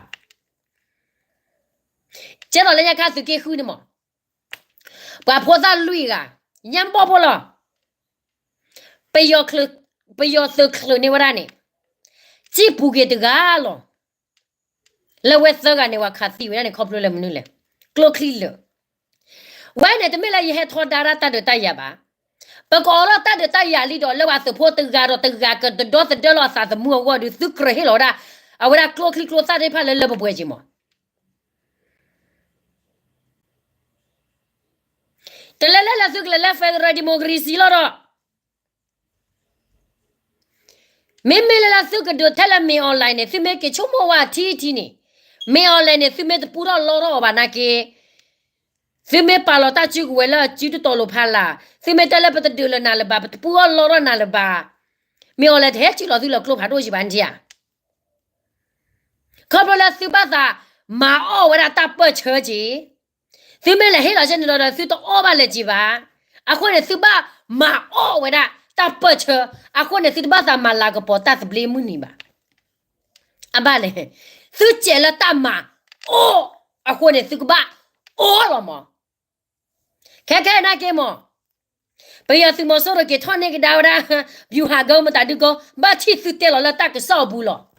ကဲသိးလၢညါခါသုးက့ဃုန့ၣ်မး ပှၤဖိသၣ်လွံၢ်ဂၤ ညါဘီၣ်ဖိလီၤ. ပယီၤသုးချုးန့ၢ်ဝဲဒၣ်န့ၣ် စံၣ်ပူၤက့ၤတဂၤလီၤ. လၢဝဲသၢဂၤန့ၣ် ပှၤခးသံဝဲဒၣ်န့ၣ် ခီဖျိလၢမနုၤလဲၣ်. ကျိချံလၢာ် ဝဲန့ၣ်တမ့ၢ်လၢယဟဲထီဒါဒၣ်တၢ်ဒုးတၢ်ယၤဘၣ်. ပကအိးထီၣ်တၢ်ဒုးတၢ်ယၤလံဒီး လၢပှၤသုးဖိတဂၤဒီးတဂၤကတဒီသဒၢလီၤအသးသမူအဂီၢ်ဒီး သုကြၢးဟ့ၣ်လီၤဝဲဒၣ် အဝဲဒၣ်ကျိချံကျိသၣ်သ့ၣ်တဖၣ်လၢလၢပှဲၤပှဲၤက့ၤမး တလဲၤလဲၤလၢသုကလဲၤလၢ federal democracy လီၤဒီး မ့မ့ၢ်လၢလၢသုကဒုးထဲလၢ မင်းအောင်လှိုင် န့ၣ် သုမ့ၢ်က့ၤဆိကမိၣ်ဝဲထံထံန့ၣ် မင်းအောင်လှိုင် န့ၣ် သုမ့ၢ်တပူထီၣ်လီထီၣ်အီၤဘၣ်နာ်က့ သုမ့ၢ်ပာ်လီၤတၢ်စုကဝဲၤလၢစုတတီၤလိၤဖးလာ် သုမ့ၢ်တဲလၢပတဒုးလၢနၤလၢၤဘၣ် ပတပူထီၣ်လီထီၣ်နၤလၢၤဘၣ် မင်းအောင်လှိုင် တဟဲစုလီၤသုလၢကျိဖးဒိၣ်ယံၤဘၣ်န့ၣ်ဧါ. ခီဖျိလၢသုဘၣ်သးမၤအီၣ်ဝဲဒၣ်တၢ်ပၢၢ်ဆၢက့ၤ သုမ့ၢ်လဲၤဟ့ၣ်လီၤဆဲန့ၣ်ဒီး သုတအီၣ်ဘၣ်လၢၤက့ၤဘၣ်. အဃိန့ၣ် သုဘၣ်မၤအီၣ်ဝဲဒၣ်တၢ်ပၢၢ်ဆၢ, အဃိန့ၣ် သုတဘၣ်သးမၤလၤကပီၤတၢ်သဘျ့မုၢ်နံၤဘၣ်. အဘၣ်လဲၣ်, သုစဲးလၢတၢ်မၤအီၣ်အဃိန့ၣ် သုကဘၣ်အီၣ်လီၤမး. ခဲခဲနာ်က့မး ပယီၤသုးမီၤစိရိၤ က့ၤထီၣ်န့ၢ်ကဒါဝဲဒၣ် ဗျူဟာကုန်း မတၤဒုကီ ဘၣ်ထံၣ်သုတဲလီၤလၢတၢ်ကစီၣ်အပူၤလီၤ.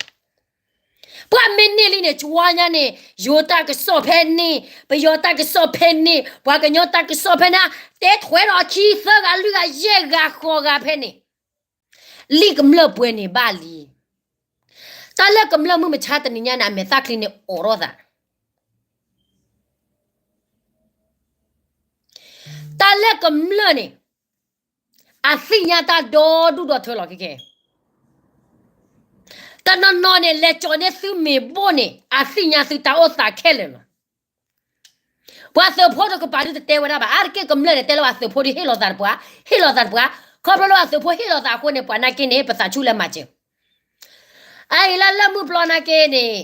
ပှၤမ့ၢ်န့ၢ်လံန့ၣ် ကဝါညါန့ၣ် ယိၤတၢ်ကစီၣ်ဖဲန့ၣ်, ပယီၤတၢ်ကစီၣ်ဖဲန့ၣ်, ပှၤကညီတၢ်ကစီၣ်ဖဲန့ၣ်, တဲထွဲဒီးခံသၢဂၤလွံၢ်ဂၤယဲၢ်ဂၤဃိးဂၤဖဲန့ၣ်, လံာ်ကမျၢၢ်ပှဲၤန့ၣ်ဘၣ်လံ. တၢ်လၢကမျၢၢ်မုၢ်မဆါတနံၤညါန့ၣ် အမဲာ်သၣ်ချံန့ၣ်အိးထီၣ်သး တၢ်လၢကမျၢၢ်န့ၣ် အသ့ၣ်ညါတၢ်ဒီဒူၣ်ဒီထၢလီၤခဲကဲ. တနီၤနီၤန့ၣ် လဲၤကၠီၤန့ၢ်သုမ့ၢ်ဘိၣ်န့ၣ် အသ့ၣ်ညါသုတၢ်အိၣ်သးခဲလၢာ်လီၤ. ပှၤသုးဖိတကပၤဒုတတဲဝဲဒၣ်ဘၣ်. အါတက့ၢ်ကမျၢၢ်န့ၣ် တဲလၢပှၤသုးဖိဒုးဟ့ၣ်လီၤသးတပှၤ, ဟ့ၣ်လီၤသးတပှၤ, ခီဖျိလၢပှၤသုးဖိဟ့ၣ်လီၤသးအဃိန့ၣ် ပှၤနာ်က့န့ၣ် ပသးဆူၣ်လၢမၤစၢၤ အအံၤလၢလၢမုၢ်ပျီနာ်က့န့ၣ်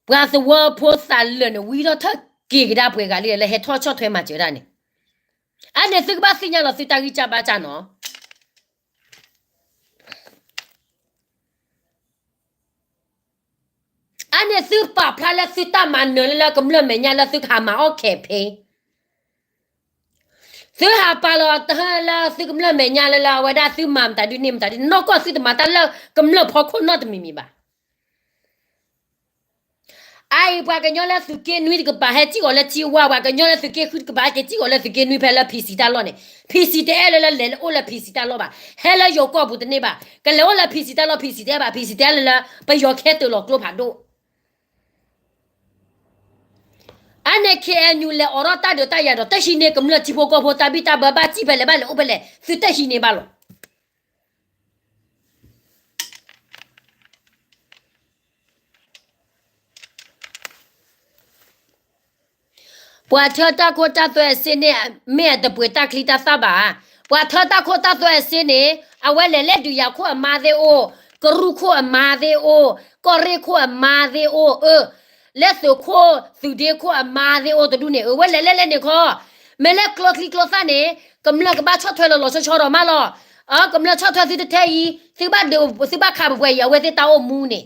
ပှၤသဝီဖိသးလၢာ်န့ၣ် ဝံထီၣ်ထၢၣ်က့ၤကဒါပှဲၤဂၤလံ လၢဟဲထီၣ်ဆီၣ်ထွဲမၤစၢၤဒၣ်န့ၣ်, အန့ၣ်သုကဘၣ်သ့ၣ်ညါလီၤသုတၢ်ဂံၢ်စၢ်ဘါစၢ်နီၤ. အန့ၣ်သုပာ်ဖျါလၢသုတၢ်မၤနၢၤလၢလၢကမျၢၢ်မဲာ်ညါလၢသုကဟးမၤအီၣ် campaign သုဟးပာ်လီၤတၢ်လၢသုကမျၢၢ်မဲာ်ညါလၢလၢအဝဲဒၣ်သုမၤမတၤဒုန့ၣ်မတၤဒု နီၢ်ကီၢ်သုတမၤတၢ်လၢကမျၢၢ်ဖီခိၣ်နီတမံၤမံၤဘၣ်. အအံၤပှၤကညီလၢသုးက့နွံတကပၤ ဟဲစံၣ်ဂီၤလၢထံဝါ, ပှၤကညီလၢသုးက့ဃုတကပၤ ဟဲက့ၤစံၣ်ဂီၤလၢသုးက့နွံဖဲလၢ PC တၢ်လီၢ်န့ၣ်, PC တအဲၣ်လၢလၢလဲၤအိၣ်လၢ PC တၢ်လီၢ်ဘၣ်, ဟဲလၢယိၤကီၢ်ပူၤတန့ၢ်ဘၣ်, ကလဲၤအိၣ်လၢ PC တၢ်လီၢ် PC တအဲၣ်ဘၣ်, PC တအဲၣ်လၢလၢ ပယီၤခဲတၢၤလီၤကျိဖးဒိၣ် အန့ၣ် KNU လဲၤအိးထီၣ်တၢ်ဒုးတၢ်ယၤဒီး တဟံးန့ၢ်ကမျၢၢ်ထံဖိကီၢ်ဖိတၢ်ဘံၣ်တၢ်ဘၢ ဘၣ်စံၣ်ဖဲလဲၣ် ဘၣ်လဲၤအိၣ်ဖဲလဲၣ် သုတဟံးန့ၢ်ဘၣ်လီၤ. ပှၤထၢတၢ်ခိတၢ်သွဲအစ့န့ၣ် မ့ၢ်အတပှ့ၤတၢ်ချံတၢ်သၣ်ဘၣ်. ပှၤထၢတၢ်ခိတၢ်သွဲအစ့န့ၣ် အဝဲလဲၤလၢဒုးယၤခိၣ်အမါသ့ၣ်အိၣ်, ကရူၢ်ခိၣ်အမါသ့ၣ်အိၣ်, ကီၢ်ရ့ၣ်ခိၣ်အမါသ့ၣ်အိၣ်, အၢ, လၢသုးခိၣ်သုးဒ့ခိၣ်အမါသ့ၣ်အိၣ်တဒူၣ်န့ၣ် အဝဲလဲၤလဲၤလဲၤန့ၣ်ခီ, မ့ၢ်လၢကျိချံကျိသၣ်န့ၣ် ကမျၢၢ်ကဘၣ်ဆီၣ်ထွဲလီၤလီၤဆီဆီဒီးမးလီၤ. အၢ ကမျၢၢ်ဆီၣ်ထွဲသုတထဲအံၤ သုဘၣ်ဒုး သုဘၣ်ခးပပှဲၤအံၤ အဝဲသ့ၣ်တၢ်အိၣ်မူန့ၣ်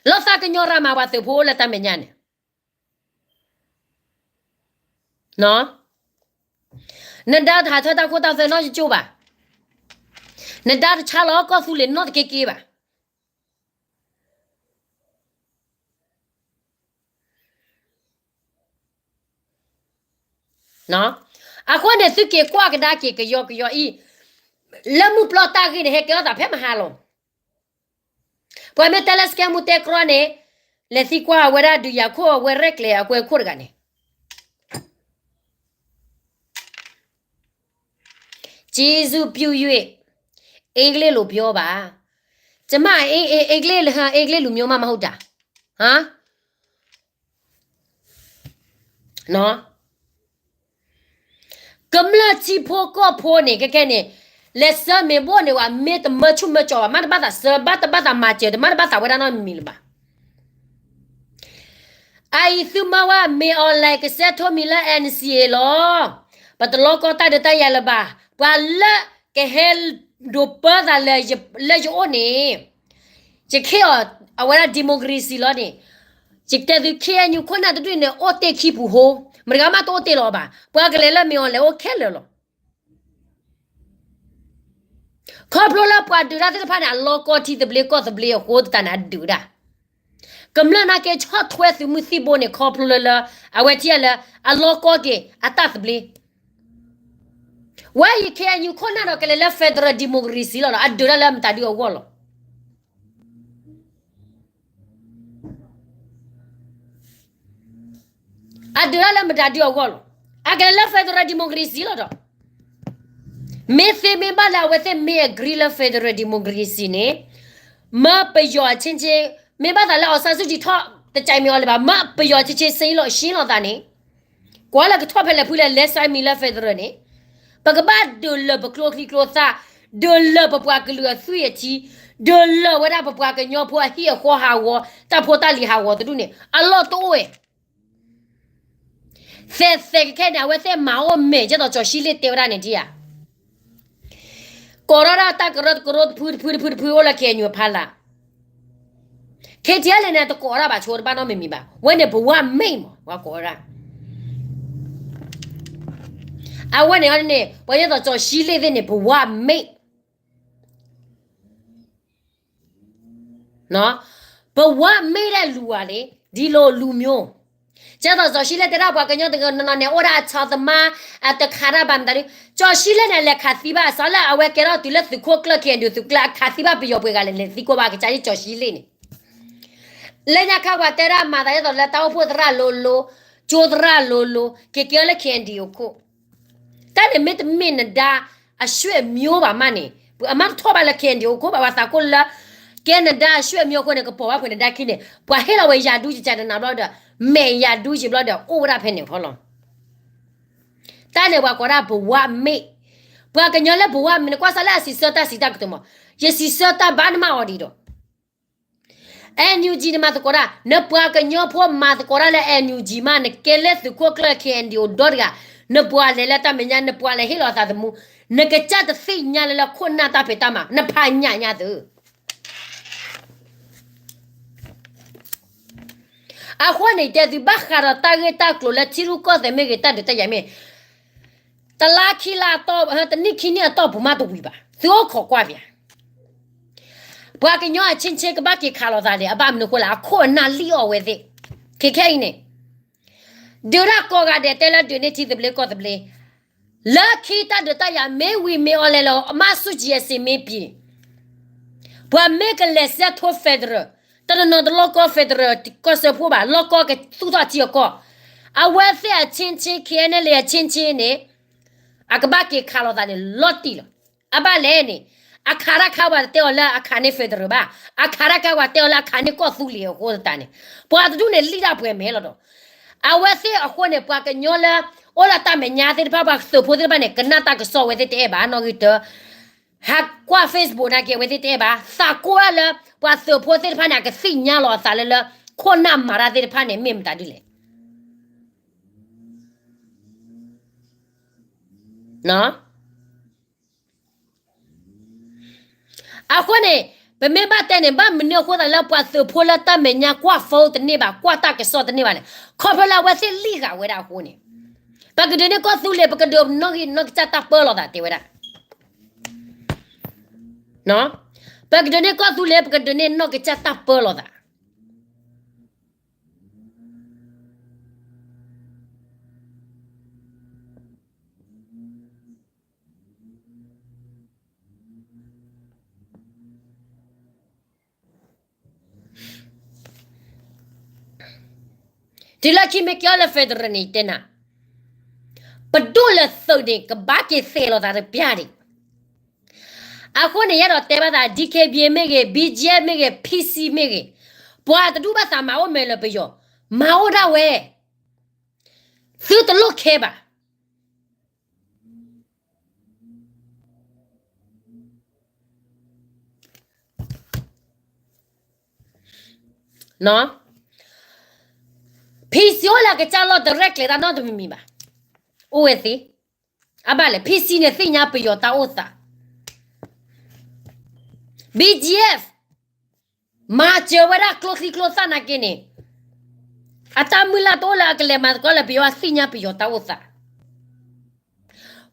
လီၤသးကညီၤရၤမး ပှၤသုးဖိအိၣ်လၢတၢ်မဲာ်ညါန့ၣ်, နဒါတဟးထၢတၢ်ခိတၢ်သွဲနီတကၠိၢ်ဘၣ်, နဒါတဆါလီၤကီၢ်သူလ့ၤနီတက့ၢ်က့ၢ်ဘၣ်. အဃိန့ၣ် သုက့ၤကွၢ်ကဒါက့ၤကယီကယီအံၤ, လၢမုၢ်ပျီတၢ်ဂ့ၢ်န့ၣ် ဟဲကဲထီၣ်သးဖဲမဟါလီၤ. ပှၤမ့ၢ်တဲလၢ စကဲမူတဲကြီ န့ၣ်, လဲၤသံကွၢ်ဝဲဒၣ်ဒုးယၤခိၣ်အဝဲရဲၣ်ကျဲၤအကွဲခိၣ်တဂၤန့ၣ် ကျေးဇူးပြု၍ အင်္ဂလိပ်လိုပြောပါ, ကျွန်မ အင်္ဂလိပ် အင်္ဂလိပ်လိုမျိုးမှ မဟုတ်တာ, ဟမ်. ကမျၢၢ်ထံဖိကီၢ်ဖိန့ၣ် ခဲခဲန့ၣ်, လဲၤဆှၢမ့ၢ်ဘိၣ်န့ၣ်ဝဲ မ့ၢ်တမၢဆူၣ်မၢကၠီၤဘၣ် မ့ၢ်တဘၣ်သးဆှၢ ဘၣ်တဘၣ်သးမၤစၢၤ တမ့ၢ်တဘၣ်သးဝဲဒၣ်နီတမံၤလၢၤဘၣ်. အအံၤသုမၤဝဲ မ့ၢ် online ကစဲးထိမံၤလၢ N C A လီၤ. ပတလီကီတၢ်ဒုးတၢ်ယၤလၢၤဘၣ်. ပှၤလၢကဟဲဒိးပၢသးလၢယအိၣ်န့ၣ် ယခ့အီၤ အဝဲဒၣ် democracy လီၤန့ၣ်, ယတဲသု K N U ခိၣ်နၢ်တဒူၣ်န့ၣ် အိၣ်တ့ၢ်ခံပူၤဟိ, မတၤဂၤမးတအိၣ်တ့ၢ်လီၤဘၣ်. ပှၤကလဲၤလၢမ့ၢ် online အိၣ်ခဲလၢာ်လီၤ. ခီဖျိလၢပှၤဒုးတၢ်သ့ၣ်တဖၣ်န့ၣ် အလီကီထံသဘျ့ကီၢ်သဘျ့အဃိသတးန့ၣ် အဒုးဒၣ်. ကမျၢၢ်နာ်က့ ဆီၣ်ထွဲသုးမုၢ်သံၣ်ဘိန့ၣ် ခီဖျိလၢလၢ အဝဲထံၣ်လၢ အလီကီက့ၤအတၢ်သဘျ့. ဝဲအံၤ K N U ခိၣ်နၢ်ဒီးကလဲၤလၢ federal democracy လီၤဒီး အဒုးတၢ်လၢမတၤဒုအဂီၢ်လီၤ. အဒုးတၢ်လၢမတၤဒုအဂီၢ်လီၤ. အကလဲၤလၢ federal democracy လီၤဒီး မ့ၢ်သ့မ့ၢ်ဘၣ်လၢအဝဲသ့ၣ်မ့ၢ် agree လၢ federal democracy န့ၣ်, မၢပယီၤအချင်းချင်း, မ့ၢ်ဘၣ်သးလၢ အောင်ဆန်းစုကြည် ထီၣ်တကဲမ့ၢ်အီၤလၢၤဘၣ်, မၢပယီၤအချင်းချင်း စ့လီၤရှ့လီၤသးန့ၣ်, ကွၢ်လၢကထီၣ်ဖဲလဲၣ်ဖုလဲၣ် လဲၤဆှၢမံၤလၢ federal န့ၣ်, ပကဘၣ်ဒုးလၢပကျိချံကျိသၣ်, ဒုးလၢပပှၤကလုာ်အသွံၣ်အထံ, ဒုးလၢဝဲဒၣ်ပပှၤကညီဖိအဟံၣ်အဃီဟးဂီၤ, တၢ်ဖိတၢ်လံၤဟးဂီၤတဒူၣ်န့ၣ် အလီၢ်တအိၣ်ဝဲ သဲးသဲးခဲခဲန့ၣ် အဝဲသ့ၣ်မၤအိၣ်မဲာ် ဒ်သိးကၠီၤရှံလ့ၣ်တဲဝဲဒၣ်န့ၣ်ဒ်ဧါ. ကိးထီၣ်ဒၣ်တၢ်ကရၢတကရၢတဖုတဖုတဖုတဖုအိၣ်လၢ K N U အဖီလာ်, ခဲထံးလဲၣ်န့ၣ် တကိးဒၣ်ဘၣ်ဆိတဘၣ်နီတမံၤမံၤဘၣ်. ဝဲန့ၣ် ပဝါမ့ၢ်မး ပှၤကိးဝဲဒၣ်. အဝဲန့ၣ်န့ၣ် ပှၤဒ်သိးကၠီၤရှံလ့ၣ်သ့ၣ်န့ၣ် ပဝါမ့ၢ် ပဝါမ့ၢ်ဒၣ်လူၤဧါန့ၣ် ဒ်လိၤလူၤမျိုး. ကဲသိးကၠီၤရှံလ့ၣ်တဲဒၣ်ပှၤကညီတဂၤနီၢ်နီၢ်န့ၣ် အိၣ်ဒၣ်အဆီသမါ, အတခးတၢ်ဘၣ်မတၤဒု, ကၠီၤရှံလ့ၣ်န့ၣ် လဲၤခးသံဘၣ်အစးလၢအဝဲကဲထီၣ်တုၤလၢသုးခိၣ်ကျၢၢ် K N U သုးကျၢၢ် အခးသံဘၣ်ပယီၤပှဲၤဂၤလဲၣ် လဲၤသံကွၢ်ဘၣ်ကစၢ်ဒ်ကၠီၤရှံလ့ၣ်န့ၣ်. လၢညါခါပှၤတဲဒၣ်မၤသးဒ်သိးလၢတၢ်အိၣ်ဖှိၣ်သရၣ်လိၤလိၤ, ကၠိသရၣ်လိၤလိၤ က့ၤကဲလၢ K N D O ခိၣ် တၢ်န့ၣ်မ့ၢ်တမ့ၢ်နဒါအဆွေမျိုးဘၣ်မးန့ၣ် အမါတထီၣ်ဘၣ်လၢ K N D O ခိၣ်ဘၣ် ပှၤသးကိၣ်လၢ ကဲနဒါအဆွေမျိုးအဃိန့ၣ် ကပိာ်ဘၣ်ပှဲၤနဒါခံန့ၣ် ပှၤဟ့ၣ်လီၤဝဲယၤဒူယကနၤဘျီဒီး မဲာ်ယၤဒူယံၤဘျီဒီး အိၣ်ဝဲဒၣ်ဖဲန့ၣ်ခီလီၤ. တၢ်န့ၣ်ပှၤကိးဒၣ်ပဝါမ့ၢ်, ပှၤကညီလၢပဝါမ့ၢ်န့ၣ် ကွၢ်စးလၢအစံးဆၢတၢ်စံးတၢ်ကတိၤမး, ယစံးဆၢတၢ်ဘၣ်နမ့ၢ်အီၤဒံးဒီး NUG နမၤသကိးတၢ်, နပှၤကညီဖိမၤသကိးတၢ်လၢ NUG မး, နကဲလၢသုးခိၣ်ကျၢၢ် K N D O ဒီတဂၤ, နပှၤလဲၤလၢတၢ်မဲာ်ညါ, နပှၤလဲၤဟ့ၣ်လီၤသးသမူ, နကစၢ်တသ့ၣ်ညါလၢလၢခိၣ်နၢ်တၢ်ဖံးတၢ်မၤ, နဖးညၣ်ညါသု. အဃိန့ၣ် တဲသုဘၣ်ဃးဒီးတၢ်ဂ့ၢ်တၢ်ကျိၤလၢထံရူၢ်ကီၢ်သဲးမ့ၢ်ဂ့ၤ, တၢ်ဒုးတၢ်ယၤမ့ၢ် တလါခံလါအတီၢ်, တနံၣ်ခံနံၣ်အတီၢ်ပူၤမးတဝံၤဘၣ်, သုအိၣ်ခိးကွၢ်ပၠး. ပှၤကညီအချင်းချင်းကဘၣ်က့ၤခးလိာ်သးန့ၣ် အဘၣ်မနုၤအဃိလဲၣ်, အခိၣ်အနၢ်လံၣ်အီၣ်ဝဲသ့ၣ်. ခဲခဲအံၤန့ၣ် ဒုးတၢ်ကိးဂၤဒဲး တဲလၢဒုးန့ၢ်ထံသဘျ့ကီၢ်သဘျ့, လၢခံတၢ်ဒုးတၢ်ယၤမ့ၢ်ဝံၤမ့ၢ်အီၤလဲၣ်လီၤ, အမါဆူၣ်ကံအစ့မ့ၢ်ပံၤ, ပှၤမ့ၢ်ကလဲၤဆှၢထိ federal, တနီၤနီၤတလီၢ်ကီ federal ကီၢ်စၢဖှိၣ်ဘၣ်, လီၢ်ကီကသူၣ်ထီၣ်ထံအကီၢ်, အဝဲသ့ၣ်အချင်းချင်း K N L A အချင်းချင်းန့ၣ် အကဘၣ်က့ၤခးလိာ်သးန့ၣ် လီၤတံၢ်လီၤ. အဘၣ်လဲၣ်န့ၣ်, အခးတၢ်ခါပှၤတတဲအီၤလၢအခးန့ၢ် federal ဘၣ်, အခးတၢ်ခါပှၤတဲအီၤလၢအခးန့ၢ်ကီၢ်သူလ့ၤအဃိသတးန့ၣ်, ပှၤတဒူၣ်န့ၣ်လံၣ်ဒၣ်ပှဲၤမဲာ်လီၤဒီး, အဝဲသ့ၣ်အဃိန့ၣ် ပှၤကညီလၢ အိၣ်လၢတၢ်မဲာ်ညါသ့ၣ်တဖၣ် ပှၤသုးဖိသ့ၣ်တဖၣ်န့ၣ် ကနၣ်တၢ်ကစီၣ်ဝဲသ့ၣ်တအဲၣ်ဘၣ်, နီၣ်ဂံၢ်တၢ ဟးကွၢ် Facebook နာ်က့ အဝဲသ့ၣ်တအဲၣ်ဘၣ်, သးကိၢ်ဒၣ်လၢ ပှၤသုးဖိသ့ၣ်တဖၣ်န့ၣ် အကသ့ၣ်ညါလီၤအသးလၢလၢ ခိၣ်နၢ်မၤတၢ်သ့ၣ်တဖၣ်န့ၣ် မ့ၢ်မတၤဒ်လဲၣ်. အဃိန့ၣ် ပမ့ၢ်ဘၣ်တဲန့ၣ် ဘၣ်မနုၤအဃိသတးလၢပှၤသုးဖိလၢတၢ်မဲာ်ညါကွၢ် phone တန့ၢ်ဘၣ်, ကွၢ်တၢ်ကစီၣ်တန့ၢ်ဘၣ်လဲၣ်, ခီဖျိလၢအဝဲသ့ၣ်လံၣ်ဃာ်ဝဲဒၣ်အဃိန့ၣ်, ပကဒုးန့ၢ်ကီၢ်သူလ့ၤ ပကဒုးနီၣ်ဂံၢ်နီၣ်ကစၢ်တၢ်ပၢလီၤသးတဲဝဲဒၣ်, ပကဒုးန့ၢ်ကီၢ်သူလ့ၤ ပကဒုးန့ၢ်နီၣ်ကစၢ်တၢ်ပၢလီၤသး တုၤလၢခံမ့ၢ်ကဲအီၤလၢ federal န့ၣ် ယတဲနၤ, ပဒိၣ်လၢသုးန့ၣ် ကဘၣ်က့ၤသဲးလီၤသးတပျၢ်ဒံး. အဃိန့ၣ် ယအဲၣ်ဒိးတဲဘၣ်သး D K B A မ့ၢ်ဂ့ၤ, B G F မ့ၢ်ဂ့ၤ, P C မ့ၢ်ဂ့ၤ, ပှၤတဒူၣ်ဘၣ်သးမၤအိၣ်မဲာ်လၢပယီၤ, မၤအိၣ်ဒၣ်ဝဲ, သုတလိၣ်ခဲဘၣ်. PC အိၣ်လၢအကစၢ်လီၢ်တရဲၣ်ကျဲၤတၢ်နီတမံၤမံၤဘၣ်. အိၣ်ဝဲသ့. အဘၣ်လဲၣ် PC န့ၣ်သ့ၣ်ညါပယီၤတၢ်အိၣ်သး. BGF မၤစၢၤဝဲဒၣ်ကျိချံကျိသၣ်နာ်က့န့ၣ်, အတၢ်မုၢ်လၢ်တအိၣ်လၢအကလဲၤမၤသကိးလၢပယီၤ သ့ၣ်ညါပယီၤတၢ်အိၣ်သး.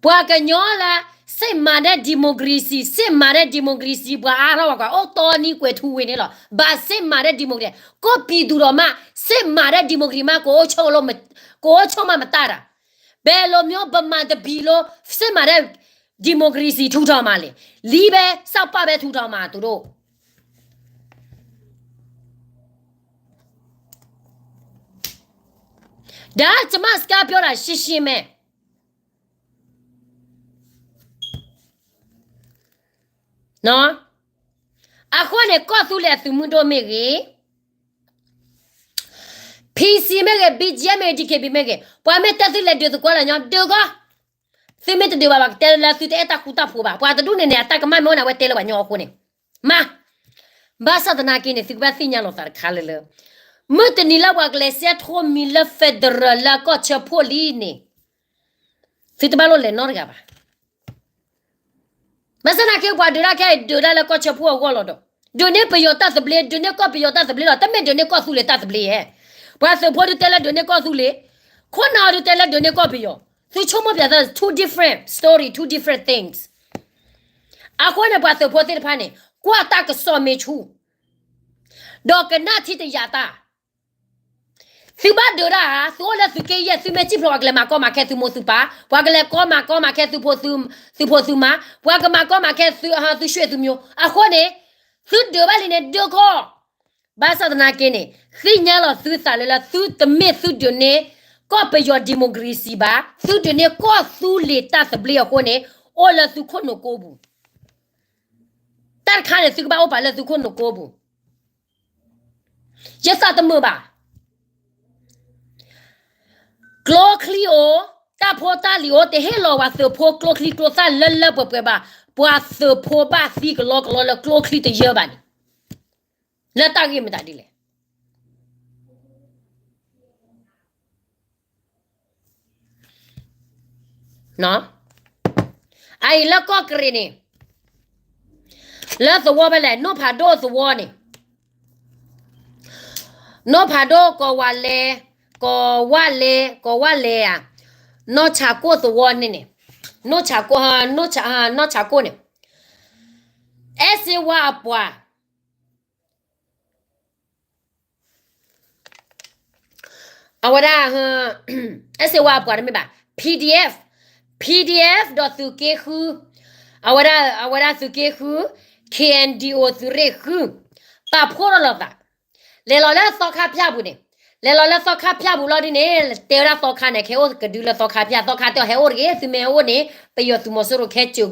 ပှၤကညီလၢ စစ်မှန်တဲ့ ဒီမိုကရေစီ, စစ်မှန်တဲ့ ဒီမိုကရေစီ ပှၤအါထီၣ်ဝဲကွၢ် အိၣ်တီနံၤကွဲၤထူဝ့ၤန့ၣ်လီၤ. ဘၣ် စစ်မှန်တဲ့ ဒီမိုကရေစီ, ကိုယ့်ပြည်သူတောင်မှ စစ်မှန်တဲ့ ဒီမိုကရေစီမှ ကိုယ်အုပ်ချုပ်လို့မ, ကိုယ်အုပ်ချုပ်မှ မတတ်တာ. ဘယ်လိုမျိုး ဗမာတပြည်လုံး စစ်မှန်တဲ့ ဒီမိုကရေစီ ထူထောင်မှာလဲ. လံာ်ပဲ စာပၢၢ်ပဲ ထူထောင်မှာ သူတို့. ဒါ ကျွန်မ စကားပြောတာ ရှင်းရှင်းပဲ. အဃိန့ၣ် ကီၢ်သူလ့ၤအသုးမုၢ်ဒိၣ်မ့ၢ်ဂ့ၤ, PC မ့ၢ်ဂ့ၤ, BGF မ့ၢ်ဂ့ၤ, DKBA မ့ၢ်ဂ့ၤ, ပှၤမ့ၢ်တဲသုလဲၤဒုးသကိးလၢညီ ဒုးကီ, သုမ့ၢ်တဒုးဘၣ်ဘၣ် ကတဲလၢသုတအဲၣ်တၢ်ဃူတၢ်ဖိးဘၣ်. ပှၤတဒူၣ်န့ၣ်န့ၣ် အတၢ်ကမၣ်မ့ၢ်အိၣ်န့ၣ် အဝဲတဲလၢပှၤညီအဃိန့ၣ်, မ့ၢ် ဘၣ်ဆၣ်သနာ်က့န့ၣ် သုကဘၣ်သ့ၣ်ညါလီၤသးတခါလၢလၢ, မုၢ်တနံၤလၢပှၤကလဲၤဆဲးထိးမံၤလၢ federal လၢကီၢ်ဆၢဖှိၣ်လံန့ၣ်, သုတဘၣ်လိၣ်လဲၤနီတဂၤဘၣ်. ဘၣ်ဆၣ်သနာ်က့ ပှၤဒုးတၢ်ခဲအံၤ ဒုးတၢ်လၢကီၢ်ဆၢဖှိၣ်အဂီၢ်လီၤဒီး, ဒုးန့ၢ်ပယီၤတၢ်သဘျ့, ဒုးန့ၢ်ကီၢ်ပယီၤတၢ်သဘျ့လီၤ, တမ့ၢ်ဒုးန့ၢ်ကီၢ်သူလ့ၤတၢ်သဘျ့ဧါ. ပှၤသုးဖိဒုးတဲလၢဒုးန့ၢ်ကီၢ်သူလ့ၤ, ခိၣ်နၢ်အီၤဒုးတဲလၢဒုးန့ၢ်ကီၢ်ပယီၤ, သုဆိကမိၣ်ပျးသး two different story, two different things. အဃိန့ၣ် ပှၤသုးဖိသ့ၣ်တဖၣ်န့ၣ် ကွၢ်တၢ်ကစီၣ်မ့ၢ်ဆူၣ်, ဒီးကနၣ်ထံတယာ်တၢ် သုဘၣ်ဒုးတၢ်ဧါ, သုအိၣ်လၢသုးက့ယဲၢ် သုမ့ၢ်စံၣ်ဖျိးပှၤကလဲၤမၤကီမၤခဲသုမိၢ်သုပၢ်, ပှၤကလဲၤကီမၤကီမၤခဲသုဖိသုမါ, ပှၤကမၤကီမၤခဲသု, သုဆွေသုမျိုး, အဃိန့ၣ်, သုဒုးဘၣ်လံန့ၣ် ဒုးကီ, ဘၣ်ဆၣ်သနာ်က့န့ၣ်, သ့ၣ်ညါလီၤသုသးလၢလၢသုတမ့ၢ်သုဒုးန့ၢ်, ကီၢ်ပယီၤ democracy ဘၣ်, သုဒုးန့ၢ်ကီၢ်သူလ့ၤတၢ်သဘျ့အဃိန့ၣ်, အိၣ်လၢသုခိၣ်နူာ်ကိပူၤ တၢ်တခါန့ၣ် သုကဘၣ်အိၣ်ပာ်လၢသုခိၣ်နူာ်ကိပူၤ, ယသးတမုာ်ဘၣ်. ကျိချံအိၣ်, တၢ်ဖိတၢ်လံၤအိၣ်, တဟ့ၣ်လီၤပှၤသုးဖိကျိချံကျိသၣ်လၢလၢပှဲၤပှဲၤဘၣ်, ပှၤသုးဖိဘၣ်သံကလီကလီလၢကျိချံတယၢဘၣ်န့ၣ်, လၢတၢ်ဂ့ၢ်မတၤဒ်လဲၣ်. အအံၤလၢကီၢ်ကရ့ၣ်န့ၣ်, လၢသဝီဖဲလဲၣ်, နိၣ်ဖးဒိၣ်သဝီန့ၣ်, နိၣ်ဖးဒိၣ် ကိးဝးလဲ, ကိးဝးလဲ, ကိးဝးလဲဧါ, နီၢ်ဆးကိၣ်သဝီန့ၣ်န့ၣ်, နီၢ်ဆးကိၣ်, နီၢ်ဆးကိၣ်န့ၣ်, အဲၣ်စ့ဝါအပှၤ အဝဲဒၣ်, အဲၣ်စ့ဝါအပှၤတမ့ၢ်ဘၣ်, PDF, PDF ဒီးသုးက့ဃု, အဝဲဒၣ်, အဝဲဒၣ်သုးက့ဃု, KNDO သုးရ့ၣ်ဃု, ပာ်ဖှိၣ်ထီၣ်လိာ်သး, လဲၤလီၤလၢသီခါဖၠၣ်ပူၤန့ၣ်, လဲၤလီၤလၢသီခါဖၠၣ်ပူၤလီၤဒ်န့ၣ်, တဲဝဲဒၣ်သီခါန့ၣ် ခဲအိၣ်ကဒုလၢသီခါဖၠၣ်, သီခါတဲအီၤဟဲအိၣ်တဂ့ၤ, သုမ့ၢ်ဟဲအိၣ်န့ၣ် ပယီၤသုးမီၤစိရိၤခဲစၢၤ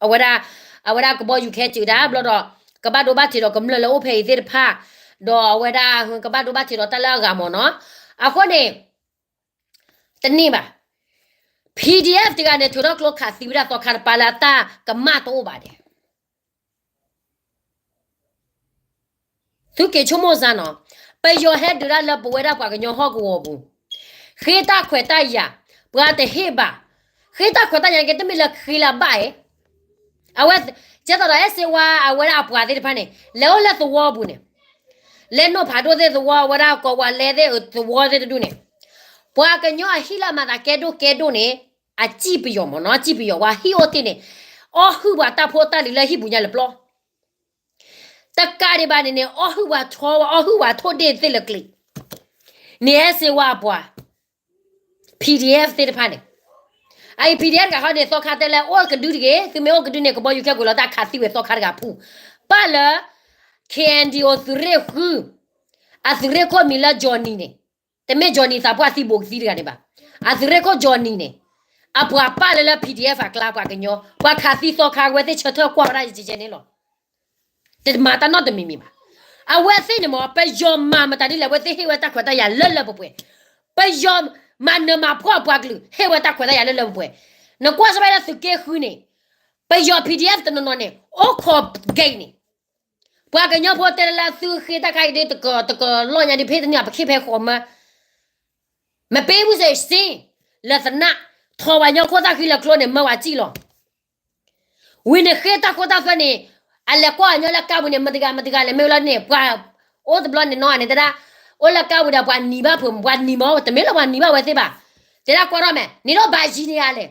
အဝဲဒၣ်, အဝဲဒၣ်ကဘီယူၤခဲစၢၤဒၣ်ဘျီဒီး, ကဘၣ်ဒိဘၣ်ထံးဒီးကမျၢၢ်လၢအိၣ်ဖဲအံၤသ့ၣ်တဖၣ်, ဒီးအဝဲဒၣ်ကဘၣ်ဒိဘၣ်ထံးဒီးတၢ်လၢအဂၤမ့ၢ်နီၤ, အဃိန့ၣ်, တန့ၢ်ဘၣ်, PDF တဂၤန့ၣ် ထုးထီၣ်ကျိခးသံဝဲဒၣ်သီခါတပၤလၢအတၢ်ကမၣ်တအိၣ်ဘၣ်ဒီး သုက့ၤဆိကမိၣ်စ့ၢ်နီၤ, ပယီၤဟဲဒုးတၢ်လၢပဝဲဒၣ်ပှၤကညီဟီၣ်ကဝီၤပူၤ, ဃ့တၢ်ခွဲးတၢ်ယာ်, ပှၤတဟ့ၣ်ဘၣ်, ဃ့တၢ်ခွဲးတၢ်ယာ်က့ တမ့ၢ်လၢဃ့လၢဘၣ်ဧါ, အဝဲ, ကဲသိးဒီးအဲၣ်စ့ဝါအဝဲဒၣ်အပှၤသ့ၣ်တဖၣ်န့ၣ် လဲၤအိၣ်လၢသဝီပူၤန့ၣ်, လဲၤနိၣ်ဖးဒိၣ်သ့ၣ်သဝီ အဝဲဒၣ်ကိးဝးလဲသ့ၣ်သဝီသ့ၣ်တဒူၣ်န့ၣ်, ပှၤကညီအဟံၣ်လၢအမၤသးကဲဒိၣ်ကဲဒိၣ်န့ၣ်, အစံၣ်ပယီၤမ့ၢ်နီၤ, အစံၣ်ပယီၤ ပှၤဟံၣ်အိၣ်တ့ၢ်န့ၣ်, အီၣ်ဟုၣ်ပှၤတၢ်ဖိတၢ်လံၤလၢဟံၣ်ပူၤညါလၢပျီ တကးဒံးဘၣ်န့ၣ်န့ၣ် အီၣ်ဟုၣ်ပှၤထီ, အီၣ်ဟုၣ်ပှၤထိၣ်ဒ့ၣ်သ့ၣ်လၢကျံၤ, န့ၣ်အဲၣ်စ့ဝါအပှၤ, PDF သ့ၣ်တဖၣ်န့ၣ်, အအံၤ PDF တဂၤဃီန့ၣ် သီခါတဲလၢအိၣ်ကဒုတဂ့ၤ, သုမ့ၢ်အိၣ်ကဒုန့ၣ် ကဘီယူၤခဲကိာ်လီၤတၢ်ခးသံဝဲသီခါတဂၤဖု, ပၢ်လၢ KNDO သုးရ့ၣ်ဃု, အသုးရ့ၣ်ခိၣ်မံၤလၢ Johnny န့ၣ်, တမ့ၢ် Johnny သးပှၢ်သံဘိးကသံတဂၤန့ၣ်ဘၣ်, အသုးရ့ၣ်ခိၣ် Johnny န့ၣ်, အပှၤပၢ်လၢလၢ PDF အကျါပှၤကညီ, ပှၤခးသံသီခါ အဝဲသ့ၣ်ဆၢထၢၣ်ကွၢ်ဝဲဒၣ်ယကဲကဲန့ၣ်လီၤ. တမၤတၢ်နီတမံၤမံၤဘၣ်. အဝဲသ့ၣ်န့ၣ်မ့ၢ် ပယီၤမၤမတၤဒ်လဲၣ် အဝဲသ့ၣ်ဟ့ၣ်ဝဲတၢ်ခွဲးတၢ်ယာ်လၢလၢပှဲၤပှဲၤ, ပယီၤမၤနၢၤမၤဖှီၣ်ပှၤကလုာ် ဟ့ၣ်ဝဲတၢ်ခွဲးတၢ်ယာ်လၢလၢပှဲၤပှဲၤ, နကွၢ်စ့ၢ်ဘၣ်လၢသုးက့ဃုန့ၣ်, ပယီၤ PDF တနီၤနီၤန့ၣ် အိၣ်ခိး gate န့ၣ်, ပှၤကညီဖိတဲလၢသုဃ့တၢ်ခါအံၤဒ် တကလီၢ်ညါဒ် ဖဲတနံၤအံၤ ပခ့ၣ်ဖဲဃီၤမၢ မ့ၢ်ပ့မုၢ်စ့ၢ်စ့ၢ် လၢသနၢ် ထီၣ်ပှၤကညီခိၣ်သၣ်ဃံလၢကျိန့ၣ် မၢဝဲစံၣ်လီၤ. ဝံၤန့ၣ်ဃ့တၢ်ခိၣ်တၢ်သွဲန့ၣ် အလဲၤကွၢ်အညီလၢကါပူၤန့ၣ် မတၤတဂၤမတၤတဂၤလဲၣ် မ့ၢ်ဝဲလီၤန့ၣ် ပှၤအိၣ်တဘျီန့ၣ်နီၤန့ၣ် တဲဒၣ် အိၣ်လၢကါပူၤဒီး ပှၤနံၤဘၣ်ဖုး ပှၤနံၤမ့ၢ် တမ့ၢ်လၢပှၤနံၤဘၣ်ဝဲသ့ၣ်ဘၣ်. တဲဒၣ်ကွၢ်ထီၣ်မဲာ် နံၤဒီးဘၣ်ယံၤန့ၢ်ဧါလဲၣ်.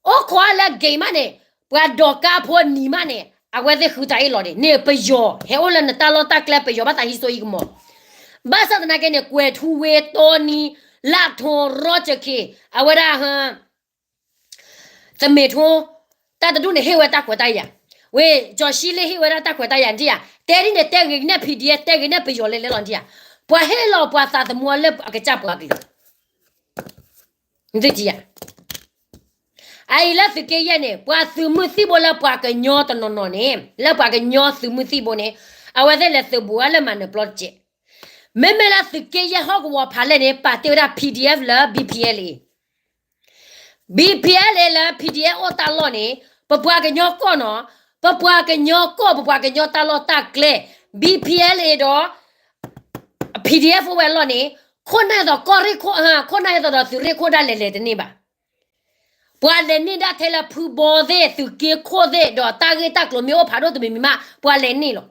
အိၣ်ခိးလၢ gate မးန့ၣ် ပှၤဒိးကါဖိနံၤမးန့ၣ် အဝဲသ့ၣ်ဃုတၢ်အ့ၣ်လိာ်န့ၣ် န့ၣ်ပယီၤ ဟဲအိၣ်လၢနတၢ်လီၢ်တၢ်ကျဲ ပယီၤဘၣ်သးဟံးစိဟံးကမီၤ. ဘၣ်ဆၣ်သနာ်က့န့ၣ် ကွဲၤထူဝ့ တီနံ လၢထိ ရီကၠၢခ့ အဝဲဒၣ် သမ့ၣ်ထိ တၢ်တဒူၣ်န့ၣ် ဟ့ၣ်ဝဲတၢ်ခွဲးတၢ်ယာ်, ဝ့ၢ်ကၠီၤရှံလ့ၣ်ဟ့ၣ်ဝဲဒၣ်တၢ်ခွဲးတၢ်ယာ် နထံၣ်ဧါ, တဲဒ်န့ၣ် တဲဂ့ၤကနဲၣ် PDF တဲဂ့ၤကနဲၣ်ပယီၤလဲၤလဲၤလီၤ နထံၣ်ဧါ, ပှၤဟ့ၣ်လီၤပှၤသးသမူလၢအကစၢ်ပှၤကလုာ်, နထံၣ်ဧါ. အအံၤလၢသုးက့ယဲၢ်န့ၣ် ပှၤသုးမုၢ်သံၣ်ဘိလၢပှၤကညီတနီၤနီၤန့ၣ် လၢပှၤကညီသုးမုၢ်သံၣ်ဘိန့ၣ် အဝဲသ့ၣ်လဲၤသုးဘူးဝဲလၢမၤနၢၤပျီတကဲး. မ့မ့ၢ်လၢသုးက့ယဲၢ်ဟီၣ်ကဝီၤဖးလဲၢ်န့ၣ် ပာ်တ့ၢ်ဝဲဒၣ် PDF လၢ BPLA, BPLA လၢ PDF အိၣ်တၢ်လီၢ်န့ၣ် ပပှၤကညီကီၢ်နီၤ, ပပှၤကညီကီၢ် ပပှၤကညီတၢ်လီၢ်တၢ်ကျဲ, BPLA ဒီး PDF အိၣ်ဝဲအလီၢ်န့ၣ် ခိၣ်နၢ်အသိးကီၢ်ရ့ၣ်ခိၣ်, ခိၣ်နၢ်အသိးဒီးသုးရ့ၣ်ခိၣ်ဒၣ်လဲာ်လဲၤတန့ၢ်ဘၣ်. ပှၤလဲၤန့ၢ်ဒၣ်ထဲလၢဖုဘီသ့ၣ် သုးက့ခိၣ်သ့ၣ် ဒီးတၢ်ဂ့ၢ်တၢ်ကျိၤမ့ၢ်အိၣ်ဖးဒိၣ်တမံၤမံၤမး ပှၤလဲၤန့ၢ်လီၤ.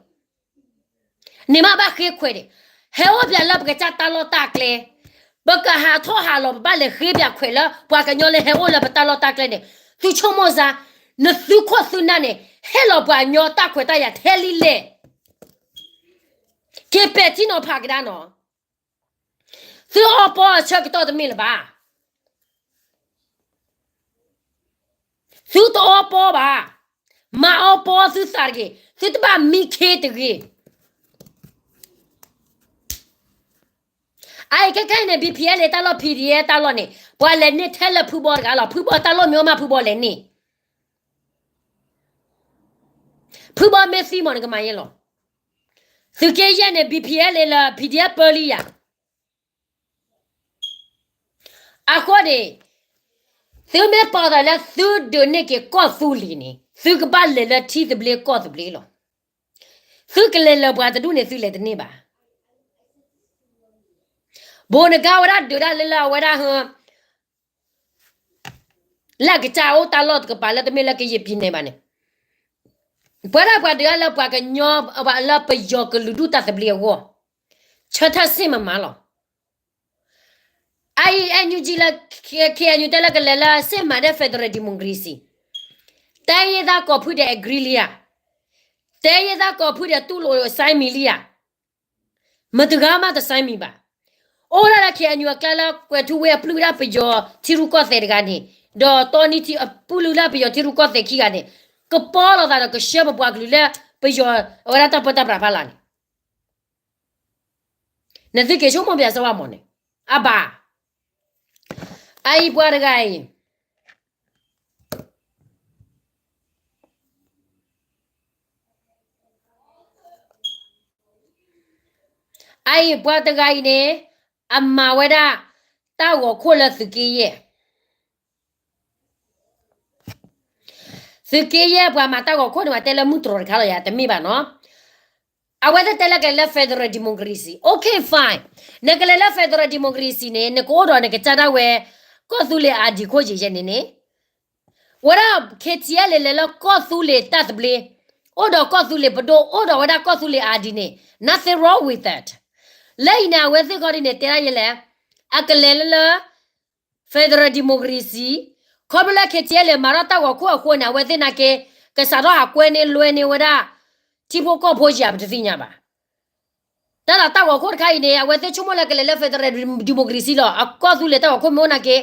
န့ၣ်မးဘၣ်ဃ့ခွဲးန့ၣ်, ဟဲအိၣ်ပၠးလၢပကစၢ်တၢ်လီၢ်တၢ်ကျဲ, ပကဟးထီၣ်ဟးလီၤ ပဘၣ်လဲၤဃ့ပၠးခွဲးလၢ ပှၤကညီလၢဟဲအိၣ်လၢပတၢ်လီၢ်တၢ်ကျဲန့ၣ်, သုဆိကမိၣ်စါ, နသုခိၣ်သုနၢ်န့ၣ် ဟ့ၣ်လီၤပှၤကညီတၢ်ခွဲးတၢ်ယာ်ထဲလံလဲၣ်. က့ၤပဲာ်ထံနီၤဖးကဒါနီၤ, သုအီပီအဆၢကတီၢ်တမ့ၢ်လၢၤဘၣ်. သုတအီပီဘၣ်. မၤအီပီသုသးတဂ့ၤ, သုတဘၣ်မံခ့တဂ့ၤ. အအံၤခဲခဲအံၤန့ၣ် BPLA တၢ်လီၢ် PDF တၢ်လီၢ်န့ၣ် ပှၤလဲၤန့ၢ်ထဲလၢဖုဘီတဂၤလီၤ. ဖုဘီတၢ်လီၢ်မ့ၢ်အိၣ်မးဖုဘီလဲၤန့ၢ်, ဖုဘီမ့ၢ်သံမး နကမၤယဲလီၤ. သုးက့ယဲၢ်န့ၣ် BPLA လၢ PDF ပၢလံယၤ အဃိန့ၣ် သုမ့ၢ်ပာ်သးလၢသုဒုးန့ၢ်က့ၤကီၢ်သူလ့ၤန့ၣ် သုကဘၣ်လဲၤလၢထံသဘျ့ကီၢ်သဘျ့လီၤ. သုကလဲၤလၢပှၤတဒူၣ်န့ၣ် သုလဲၤတန့ၢ်ဘၣ်. ဘိးနကါဝဲဒၣ်ဒုးတၢ်လၢလၢအဝဲဒၣ် လၢအကစၢ်အိၣ်တၢ်လီၢ်တကပၤလၢတမ့ၢ်လၢကယဲၢ်ပံၤနဲၣ်ဘၣ်န့ၣ်, ပဝဲဒၣ်ပှၤဒုးတၢ်လၢပှၤကညီ လၢပယီၤကလုာ်ဒူၣ်တၢ်သဘျ့အဂီၢ်, ဆၢထၢၣ်စ့ၢ်မမၤလီၤ. အအံၤ NUG လၢ KNU တဲလၢကလဲၤလၢစ့ၢ်မၤဒဲး federal democracy, တဲယဲၢ်သၣ်ကိးဖုဒဲး agree လံဧါ, တဲယဲၢ်သၣ်ကိးဖုဒဲးတူၢ်လိာ် sign မံၤလံဧါ. မတၤဂၤမးတ sign မံၤဘၣ်. အိၣ်ဒၣ်လၢ KNU အကျါလၢကွဲၤထူဝ့အပျုၢ်ဝဲဒၣ်ပယီၤထံရူၢ်ကီၢ်သဲးတဂၤန့ၣ်, ဒီးတီနံထံအပျုၢ်ဝဲဒၣ်ပယီၤထံရူၢ်ကီၢ်သဲးခံဂၤန့ၣ်, ကပီလီၤသးဒီးကဆှၢပပှၤကလုာ်လၢပယီၤအဝဲဒၣ်တၢ်ပၢတၢ်ပြးဖးလာ်န့ၣ်, နသုက့ၤဆိကမိၣ်ပၠးစၢၤဝဲမးန့ၣ်, အဘၣ်. အအံၤပှၤတဂၤအံၤ အအံၤပှၤတဂၤအံၤန့ၣ် အမၤဝဲဒၣ်တၢ်ဂီၤခိၣ်လၢသုးက့ယဲၢ်, သုးက့ယဲၢ်ပှၤမၤတၢ်ဂီၤခိၣ်န့ၣ် ပှၤတဲလၢမုၢ်တြီၤတခါလီၤယၤ တမ့ၢ်ဘၣ်နီၤ. အဝဲသ့ၣ်တဲလၢကလဲၤလၢ federal democracy, okay fine, နကလဲၤလၢ federal democracy န့ၣ် နကအိၣ်ဒီးနကစၢ်ဒၣ်ဝဲ ကီၢ်သူလ့ၤ ID ခိၣ်ယဲၢ်ယဲၢ်န့ၣ်န့ၣ် ဝဲဒၣ် KTLA လဲၤလၢကီၢ်သူလ့ၤတၢ်သဘျ့, အိၣ်ဒီးကီၢ်သူလ့ၤပဒိၣ်, အိၣ်ဒီးဝဲဒၣ်ကီၢ်သူလ့ၤ ID န့ၣ် nothing wrong with that. လၢအံၤန့ၣ် အဝဲသ့ၣ်ခီဒ်န့ၣ် တဲဒၣ်ယဲလဲၣ်, အကလဲၤလၢလၢ federal democracy, ခီဖျိလၢ KTLA မၤထီၣ်တၢ်ဂီၤခိၣ်အဃိန့ၣ် အဝဲသ့ၣ်နာ်က့ ကစးထီၣ်ဟးကွဲန့ၢ်လွဲန့ၢ်ဝဲဒၣ် ထံဖိကီၢ်ဖိယၤ ပတသ့ၣ်ညါဘၣ်. တၢ်လီၢ်တၢ်ဂီၤခိၣ်တခါအံၤန့ၣ် အဝဲသ့ၣ်ဆိကမိၣ်လၢကလဲၤလၢ federal democracy လီၤ. အကီၢ်သူလ့ၤတၢ်ဂီၤခိၣ်မ့ၢ်အိၣ်နာ်က့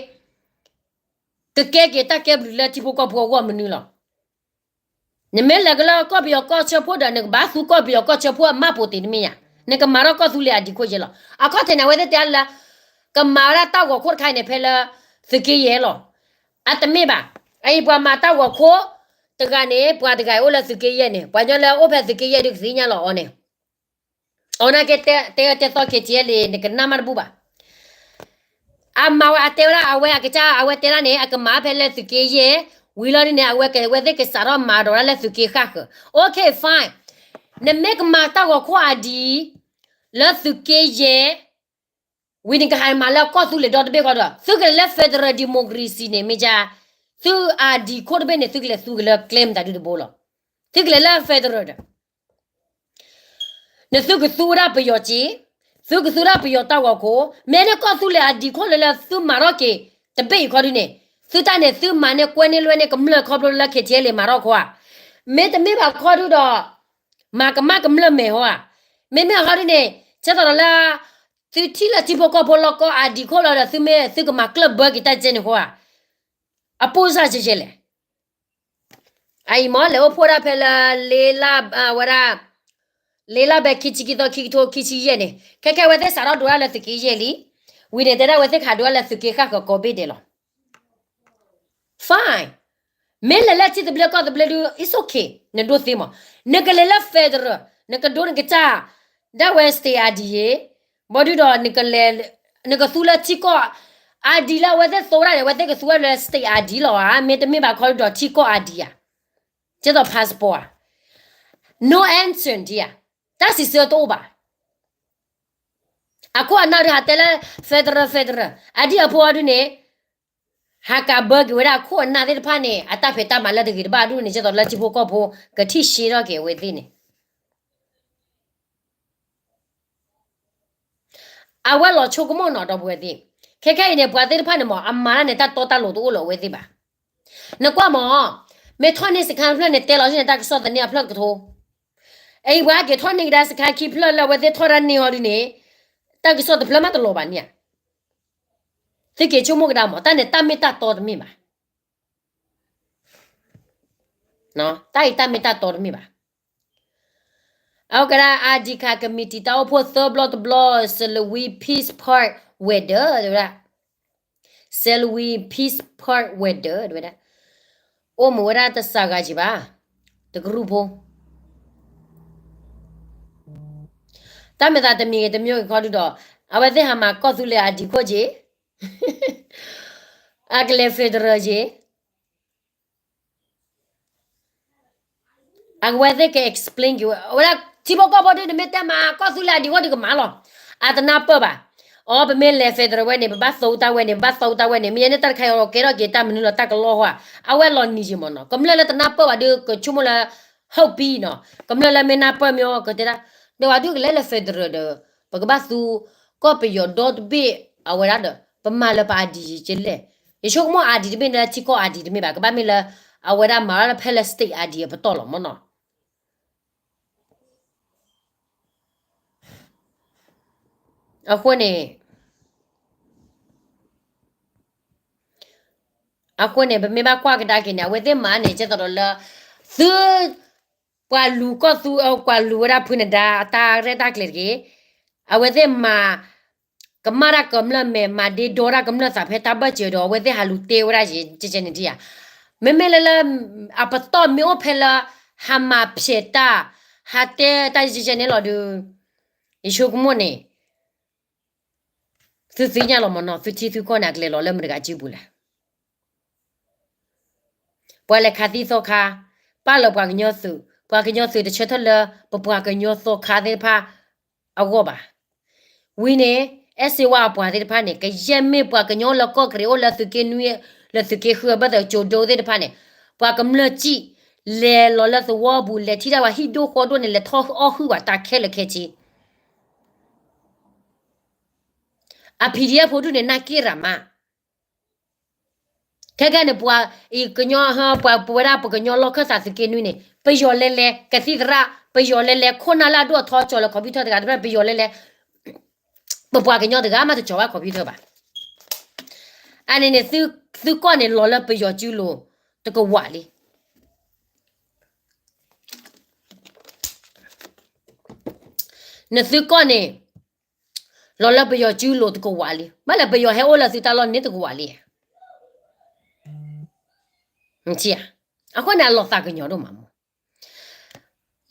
ကကဲက့ၤတၢ်ကဲဘျုးလၢထံဖိကီၢ်ဖိအဂီၢ်မနုၤလီၤ. နမ့ၢ်လဲၤကလၢကီၢ်ပယီၤကီၢ်ဆၢဖိဒီး နကဘၣ်သူကီၢ်ပယီၤကီၢ်ဆၢဖိအမၢ်ပိာ်တ့ၢ်တမ့ၢ်ဧါ. နကမၤထီၣ်ကီၢ်သူလ့ၤ ID ခိၣ်ယဲၢ်လီၤ. အခီၣ်ထံးန့ၣ် အဝဲသ့ၣ်တဲလၢ ကမၤဝဲဒၣ်တၢ်ဂီၤခိၣ်တခါအံၤန့ၣ် ဖဲလၢသုးက့ယဲၢ်လီၤ. အတမ့ၢ်ဘၣ်. အအံၤပှၤမၤတၢ်ဂီၤခိၣ်တဂၤန့ၣ် ပှၤတဂၤအံၤအိၣ်လၢသုးက့ယဲၢ်န့ၣ် ပှၤကညီလၢအအိၣ်ဖဲသုးက့ယဲၢ်ဒုးကသ့ၣ်ညါလီၤအီၤန့ၣ် အဝဲနာ်က့တဲတဲသီ KTLA န့ၣ် ကနၣ်မးတဘူၣ်ဘၣ်. အမၤဝဲအတဲဝဲဒၣ် အဝဲအကစၢ် အဝဲတဲဒၣ်န့ၣ် အကမၤဖဲလၢသုးက့ယဲၢ်, ဝံၤလီၤဒ်န့ၣ် အဝဲက အဝဲသ့ၣ်ကစးထီၣ်မၤဒီးဒၣ်လၢသုးက့ဃၣ်ဃၢၤ. Okay fine. နမ့ၢ်ကမၤတၢ်ဂီၤခိၣ်အၤဒံး လၢသုးက့ယဲၢ် ဝံၤနကဟးမၤလၢကီၢ်သူလ့ၤဒီတဘ့ၣ်ခီဒီး သုကလဲၤလၢ federal democracy န့ၣ် မ့ၢ်က သုအၤဒံးခိၣ်တဘ့ၣ်န့ၣ် သုကလဲၤသူကလၢကျဲမတၤဒုတဘိလီၤ. သုကလဲၤလၢ federal ဒီး နသုကသူဝဲဒၣ်ပယီၤစ့, သုကသူဒၣ်ပယီၤတၢ်ဂီၤခိၣ်, မ့ၢ်န့ၢ်ကီၢ်သူလ့ၤအၤဒံးခိၣ်လၢလၢသုမၤထီၣ်က့ၤ တဘ့ၣ်အံၤခီဒုန့ၣ်, သုတၢ်န့ၣ် သုမၤန့ၢ်ကွဲန့ၢ်လွဲန့ၢ်ကမျၢၢ်ခီဖျိလၢ KTLA မၤထီၣ်ခိၣ်ဧါ. မ့တမ့ၢ်ဘၣ်ခီဒုဒီး မၤကမၣ်ကမျၢၢ်မဲာ်ဟီဧါ. မ့မ့ၢ်အခီဒုန့ၣ် ကဲသိးဒီးလၢ သုထံၣ်လၢထံဖိကီၢ်ဖိလီၢ်ကီၢ်အၤဒံးခိၣ်လီၤဒီး သုမ့ၢ်သုကမၤကျၢၢ်ဘၢက့ၤတၢ်ကဲန့ၣ်ဃီဧါ. အပိၢ်စၢ်ကဲကဲလဲၣ်. အအံၤမ့ၢ်လဲၤအိၣ်ဖှိၣ်ဒၣ်ဖဲလၢ လ့လၢ်ဝဲဒၣ် လ့လၢ်ဘဲခံဆံခံသီ ခံကထိခံဆံယဲၢ်န့ၣ် ခဲခဲဝဲသ့ၣ်စးထီၣ်ဒိးဒၣ်လၢသုးက့ယဲၢ်လံ. ဝံၤန့ၣ်တဲဒၣ်ဝဲသ့ၣ်ခးဒိးဒၣ်လၢသုးက့ဃၣ်ဃၢၤကိးဘ့ၣ်ဒဲးလီၤ. Fine. မ့ၢ်လဲၤလၢထံသဘျ့ကီၢ်သဘျ့ဒု it's okay. နဒိးသ့မး. နကလဲၤလၢ federal, နကဒိးနကစၢ် ဒၣ်ဝဲ state အၤဒံးယဲၢ်, ဘီဒုဒီး နကသူလၢထံကီၢ်အၤဒံးလၢအဝဲသ့ၣ်သိဒၣ်န့ၣ် အဝဲသ့ၣ်ကသူဝဲလၢ state အၤဒံးလီၤဧါ. မ့တမ့ၢ်ဘၣ်ခီဒုဒီးထံကီၢ်အၤဒံးဧါ. ကဲသိး passport ဧါ. No answer ဧါ. တၢ်စံးဆၢတအိၣ်ဘၣ်. အခိၣ်အနၢ်ဒုဟးတဲလၢ federal federal အဒံၣ်အဖိအီၤဒုန့ၣ် ဟးကးဘၢက့ၤဝဲဒၣ်အခိၣ်အနၢ်သ့ၣ်တဖၣ်န့ၣ် အတၢ်ဖံးတၢ်မၤလၢတဂ့ၤတဘၣ်ဒုန့ၣ် ကဲသိးလၢထံဖိကီၢ်ဖိ ကထံၣ်ရှဲထီၣ်က့ၤအဝဲသ့ၣ်န့ၣ် အဝဲလီၤဆိကမိၣ်နီၤ ဒီပုၢ်ဝဲၢ်သ့ၣ်. ခဲခဲအံၤန့ၣ် ပှၤသ့ၣ်တဖၣ်န့ၣ်မး အမၤတၢ်န့ၣ် တၢ်တီတၢ်လိၤတအိၣ်လၢအဝဲသ့ၣ်ဘၣ်. နကွၢ်မး, မ့ၢ်ထီၣ်န့ၢ်စခါဖျၢၣ်န့ၣ် တဲလီၤန့ၣ် တၢ်ကစီၣ်သန့အဖျၢၣ်တကထိ. အအံၤပှၤဟဲက့ၤထီၣ်န့ၢ်ကဒါစခါခံဖျၢၣ်လၢအဝဲသ့ၣ်ထီၣ်ဒၣ်န့ၢ်အီၤဒုန့ၣ် တၢ်ကစီၣ်တဖျၢၣ်မးတလီၤဘၣ်န့ၣ်ဧါ. သုက့ၤဆိကမိၣ်ကဒါမး တၢ်န့ၣ်တၢ်မ့ၢ်တၢ်တီတမ့ၢ်ဘၣ်. တၢ်အံၤတၢ်မ့ၢ်တၢ်တီတမ့ၢ်ဘၣ်. အဝဲကဒါ အၤဒံးခးကမံးတံာ်တၢ်အိၣ်ဖှိၣ်သၢဘျီတဘျီ Salween Peace Park ဝဲၤဒၢး တဲဝဲဒၣ်. Salween Peace Park ဝဲၤဒၢး တဲဝဲဒၣ်. အိၣ်မ့ၢ်ဝဲဒၣ်တစှၤဂၤကံၤဘၣ်, တကရူၢ်ဖိ. တၢ်မ့ၢ်သးတမံၤဂ့ၤတမံၤဂ့ၤခီဒုဒီး အဝဲသ့ၣ်ဟးမၤကီၢ်သူလ့ၤအၤဒံးခိၣ်က့ၤ, အကလဲၤ federal က့ၤ အဝဲသ့ၣ်က explain က့ၤဝဲ အဝဲဒၣ်ထံဖိကီၢ်ဖိဒုန့ၣ် မ့ၢ်တဲမၤကီၢ်သူလ့ၤအၤဒံးခိၣ်ဒုကမၤလီၤ. အတနၢ်ပၢၢ်ဘၣ်. အီ ပမ့ၢ်လဲၤ federal ဝဲန့ၣ် ပဘၣ်သိတၢ်ဝဲန့ၣ် ပဘၣ်သိတၢ်ဝဲန့ၣ် မ့ၢ်ယဲန့ၣ်တၢ်တခါအံၤ ကဲထီၣ်က့ၤတၢ်မနုၤလီၤတၢ်ကလီၢ်ဃီဧါ. အဝဲလီၤနံၤက့ၤမးနီၤ. ကမျၢၢ်လၢတနၢ်ပၢၢ်ဘၣ်ဒု ကဆိကမိၣ်လၢ ဟီၣ်ပံၤနီၤ. ကမျၢၢ်လၢမ့ၢ်နၢ်ပၢၢ်မ့ၢ်အီၤ ကတဲဒၣ် ဒီးဝဲဒုကလဲၤလၢ federal ဒီး ပကဘၣ်သူ ကီၢ်ပယီၤဒီတဘ့ၣ် အဝဲဒၣ်ဒီး ပမၤလၢပအၤဒံးယံၤကလဲၣ်. ယဆိကမိၣ်အၤဒံးတဘ့ၣ်န့ၣ်လၢထံကီၢ်အၤဒံးတမ့ၢ်ဘၣ် ကဘၣ်မ့ၢ်လၢ အဝဲဒၣ်မၤလၢဖဲလၢ state အၤဒံးအပတီၢ်လီၤမးနီၤ. အဃိန့ၣ် အဃိန့ၣ် ပမ့ၢ်ဘၣ်ကွၢ်ကဒါက့ၤန့ၣ် အဝဲသ့ၣ်မၤန့ၣ် ကဲသိးဒီးလၢ သု ပှၤလူၤကီၢ်သူ ပှၤလူၤဝဲဒၣ်ဖုနဒါ အတၢ်ရဲၣ်တၢ်ကျဲၤတဂ့ၤ. အဝဲသ့ၣ်မၤ ကမၣ်တၢ်ကမျၢၢ်မဲာ် မၤဒ့ဒီတၢ်ကမျၢၢ်သးဖဲတၢ်ဘၢၣ်စၢၤဒီး အဝဲသ့ၣ်ဟးလူၤတဲဝဲဒၣ်ယဲ ကဲကဲန့ၣ်ဒံးဧါ. မ့မ့ၢ်လၢလၢ အပတီၢ်မ့ၢ်အိၣ်ဖဲလၢ ဟးမၤဖျဲးတၢ် ဟးတဲတၢ်ယဲကဲကဲန့ၣ်လီၤဒုး ယဆိကမိၣ်န့ၣ် သုသ့ၣ်ညါလီၤမးနီၤ သုထံသုကီၢ်န့ၣ် အကလဲၤလီၤလၢမတၤတဂၤစုပူၤလဲၣ်. ပှၤလဲၤခးသံသီခါ ပာ်လီၤပှၤကညီသုး ပှၤကညီသုးတဆၢထၢၣ်လၢ ပပှၤကညီသီခါသ့ၣ်တဖၣ်အဂီၢ်ဘၣ်. ဝံၤန့ၣ် အဲၣ်စ့ဝါအပှၤသ့ၣ်တဖၣ်န့ၣ် ကယဲၢ်မ့ၢ်ပှၤကညီလၢကီၢ်ကရံၣ်အိၣ်လၢသုးက့နွံ လၢသုးက့ဃုအဘၢၣ်သၣ်ကၠိဒိသ့ၣ်တဖၣ်န့ၣ် ပှၤကမျၢၢ်စံၣ် လဲၤလီၤလၢသဝီပူၤ လဲၤထံၣ်တၢ်ဝဲဟံၣ်ဒိၣ်ဃီဒိၣ်န့ၣ် လဲၤထီၣ်အီၣ်ဟုၣ်ဝဲတၢ်ခဲလၢာ်ခဲဆ့ အ PDF ဖိဒုန့ၣ် နၢ်က့ၢ်ရၤမး. ခဲကဲန့ၣ် ပှၤအံၤကညီ ပှၤပဝဲဒၣ်ပကညီလီၢ်ခၢၣ်သးသုးက့နွံန့ၣ် ပယီၤလဲၤလဲၤ ကသံၣ်သရၣ် ပယီၤလဲၤလဲၤ ခိၣ်နၢ်လၢအဒိၣ်အထီကၠီၤလၢ computer တဂၤတဖျၢၣ် ပယီၤလဲၤလဲၤ ပပှၤကညီတဂၤမးတကၠီၤဘၣ် computer ဘၣ်. အန့ၣ်န့ၣ် သုကီၢ်န့ၣ်လီၤလၢပယီၤစုလိၤတကဝးလံ. နသုကီၢ်န့ၣ် လီၤလၢပယီၤစုလိၤတကဝးလံ. ဘၣ်လဲၣ်ပယီၤဟဲအိၣ်လၢသုတၢ်လီၢ်န့ၣ်တကဝးလံ. အဃိန့ၣ် အလီၤသးကညီၤဒိၣ်မးမး.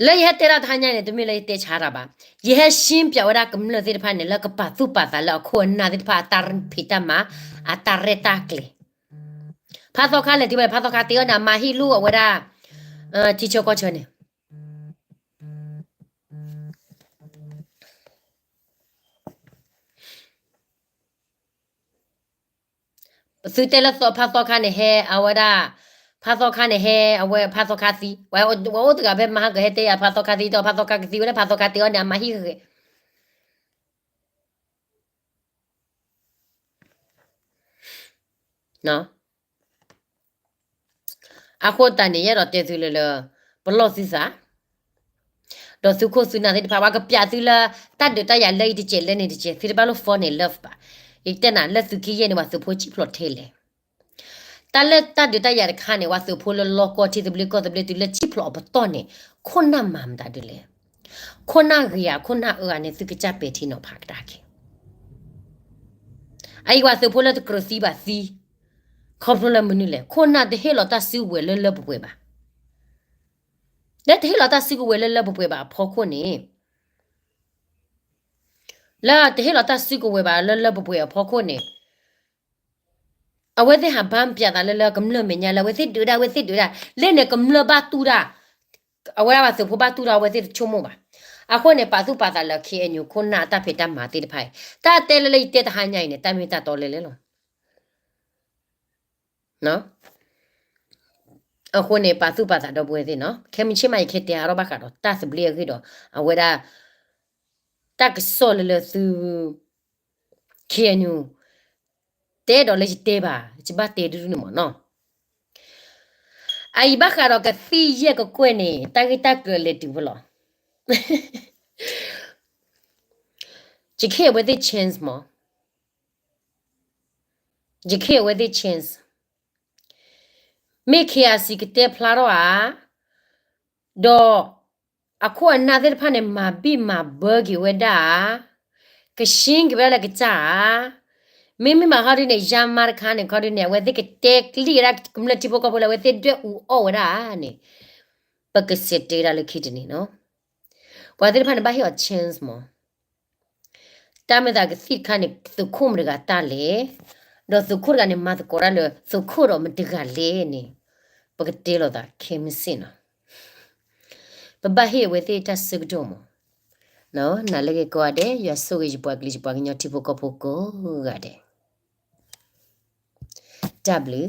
လၢယဟဲတဲဒၣ်တဟါညါန့ၣ် တမ့ၢ်လၢယတဲဆါတၢ်ဘၣ်. ယဟဲရှင်းပြဝဲဒၣ်ကမျၢၢ်သ့ၣ်တဖၣ်န့ၣ် လၢကပာ်သူၣ်ပာ်သးလၢအခိၣ်အနၢ်သ့ၣ်တဖၣ်အတၢ်ဖံးတၢ်မၤ အတၢ်ရဲၣ်တၢ်ကျဲၤ. ဖးသီခါလဲၤတုၤဘၣ် ဖးသီခါတ့အီၤန့ၣ် အမၤဟံၣ်လူၢ်အဝဲဒၣ် ထံဆၢကီၢ်ဆၢန့ၣ် အ သုတဲလၢသီဖါသီခါန့ၣ်ဟဲ အဝဲဒၣ် ဖါသီခါန့ၣ်ဟဲ အဝဲဖါသီခါသံ, ဝဲအိၣ်တဂၤဖဲမဟါကဟဲတဲယၤ ဖါသီခါသံ ဒီးဖါသီခါကသံဝဲဒၣ် ဖါသီခါကသံဝဲန့ၣ် အမၤဟံၣ်ဂ့ၤဂ့ၤ အဃိသတးန့ၣ် ယအဲၣ်ဒိးတဲသုလၢလၢ ပလီၢ်သုသး ဒီးသုခိၣ်သုနၢ်သ့ၣ်တဖၣ် ပှၤကပျးသုလၢ တၢ်ဒုးတၢ်ယၤလၢအံၤတစဲးလၢန့ၣ်တစဲး သုတဘၣ်လိၣ် fall in love ဘၣ်. ယတဲနၤလၢသုးက့ယဲၢ်န့ၣ် ပှၤသုးဖိစံၣ်ဖျိးထဲလဲၣ်. တၢ်လၢတၢ်ဒုးတၢ်ယၤတခါန့ၣ် ပှၤသုးဖိလၢလီကီထံသဘျ့ကီၢ်သဘျ့တုၤလၢစံၣ်ဖျိးအပတီၢ်န့ၣ် ခိၣ်နၢ်မၤမတၤဒုလဲၣ်. ခိၣ်နၢ်ဂ့ၤဧါ ခိၣ်နၢ်အၢဧါန့ၣ် သုကစၢ်ပဲာ်ထံနီၤဖးကဒါက့ၤ အအံၤပှၤသုးဖိလၢတကြၢးသံဘၣ်သံ, ခီဖျိလၢမနုၤလဲၣ် ခိၣ်နၢ်တဟ့ၣ်လီၤတၢ်စုကဝဲၤလၢလၢပှဲၤပှဲၤဘၣ်. လၢတဟ့ၣ်လီၤတၢ်စုကဝဲၤလၢလၢပှဲၤပှဲၤဘၣ်အဖီခိၣ်န့ၣ်, လၢတဟ့ၣ်လီၤတၢ်စုကဝဲၤဘၣ်လၢလၢပှဲၤပှဲၤအဖီခိၣ်န့ၣ်, အဝဲသ့ၣ်ဟးဘၣ်ပျးသးလၢလၢကမျၢၢ်မဲာ်ညါလၢ အဝဲသ့ၣ်ဒုးဒၣ် အဝဲသ့ၣ်ဒုးဒၣ်, လၢန့ၣ်ကမျၢၢ်ဘၣ်တူၢ်တၢ်, အဝဲဒၣ်ပှၤသုးဖိဘၣ်တူၢ်တၢ် အဝဲသ့ၣ်တဆိကမိၣ်ဘၣ်. အဃိန့ၣ် ပာ်သူၣ်ပာ်သးလၢ ခ့ၣ်အဲၣ်ယူၣ် ခိၣ်နၢ်အတၢ်ဖံးတၢ်မၤသ့ၣ်တဖၣ်အံၤ, တၢ်တဲလၢလၢယတဲတဟါညါအံၤန့ၣ် တၢ်မ့ၢ်တၢ်တီလဲၣ်လဲၣ်လီၤ. အဃိန့ၣ် ပာ်သူၣ်ပာ်သးဒီပုၢ်ဝဲၢ်သ့ၣ်နီၤ, ခဲမုၢ်ဆ့ၣ်မး ယကတဲအါထီၣ်ဘၣ်ဃးဒီးတၢ်သဘျ့အဂ့ၢ်ဒီး အဝဲဒၣ် တၢ်ကစီၣ်လၢလၢသု ခ့ၣ်အဲၣ်ယူၣ် တဲဒီးလၢယတဲဘၣ် ယဘၣ်တဲဒုဒုန့ၣ်မ့ၢ်နီၤ, အအံၤဘၣ်ဃးဒီးကသံၣ်ယဲၢ်ကကွဲၢ်န့ၣ် တၢ်ဂ့ၢ်တၢ်ကျိၤလဲၤတုၤဖဲလဲၣ်. ယကဟ့ၣ်အဝဲသ့ၣ် chance မး, ယကဟ့ၣ်အဝဲသ့ၣ် chance, မ့ၢ် ခ့ၣ်အဲၣ်ယူၣ် ကတဲဖျါထီၣ်ဧါ, ဒီးအခိၣ်အနၢ်သ့ၣ်တဖၣ်န့ၣ် မၤဘံၣ်မၤဘၢက့ၤဝဲဒၣ်ဧါ, ကဆှံက့ၤဝဲဒၣ်လၢကစၢ်ဧါ, မ့မ့ၢ်မးခီဒုန့ၣ် ယါမါတခါန့ၣ် ခီဒုန့ၣ် အဝဲသ့ၣ်ကတဲကလံၣ်ဝဲဒၣ် ကမျၢၢ်ထံဖိကီၢ်ဖိလၢအဝဲသ့ၣ်ဒွဲၣ်အူအီၣ်ဝဲဒၣ်န့ၣ်, ပကစံးတဲဒၣ်လၢခံတနံၤနီၤ, ပှၤသ့ၣ်တဖၣ်န့ၣ် ဘၣ်ဟ့ၣ်အီၤ chance မး. တၢ်မ့ၢ်သးကသံၣ်တခါန့ၣ် သုးခိၣ်မတၤတဂၤတၢ်လဲၣ်, ဒီးသုးခိၣ်တဂၤန့ၣ် မၤသကိးတၢ်လၢသုးခိၣ်ဒီးမတၤတဂၤလဲၣ်န့ၣ်, ပကတဲလိာ်သးခဲမုၢ်ဆ့ၣ်နီၤ, ပဘၣ်ဟ့ၣ်အဝဲသ့ၣ်တၢ်ဆၢကတီၢ်မး. နၤလၢဂ့ၤကိးဂၤဒဲး, ယွၤဆိၣ်ဂ့ၤယပှၤကလုာ်ယပှၤကညီထံဖိကီၢ်ဖိကိးဂၤဒဲး, တၢ်ဘျုး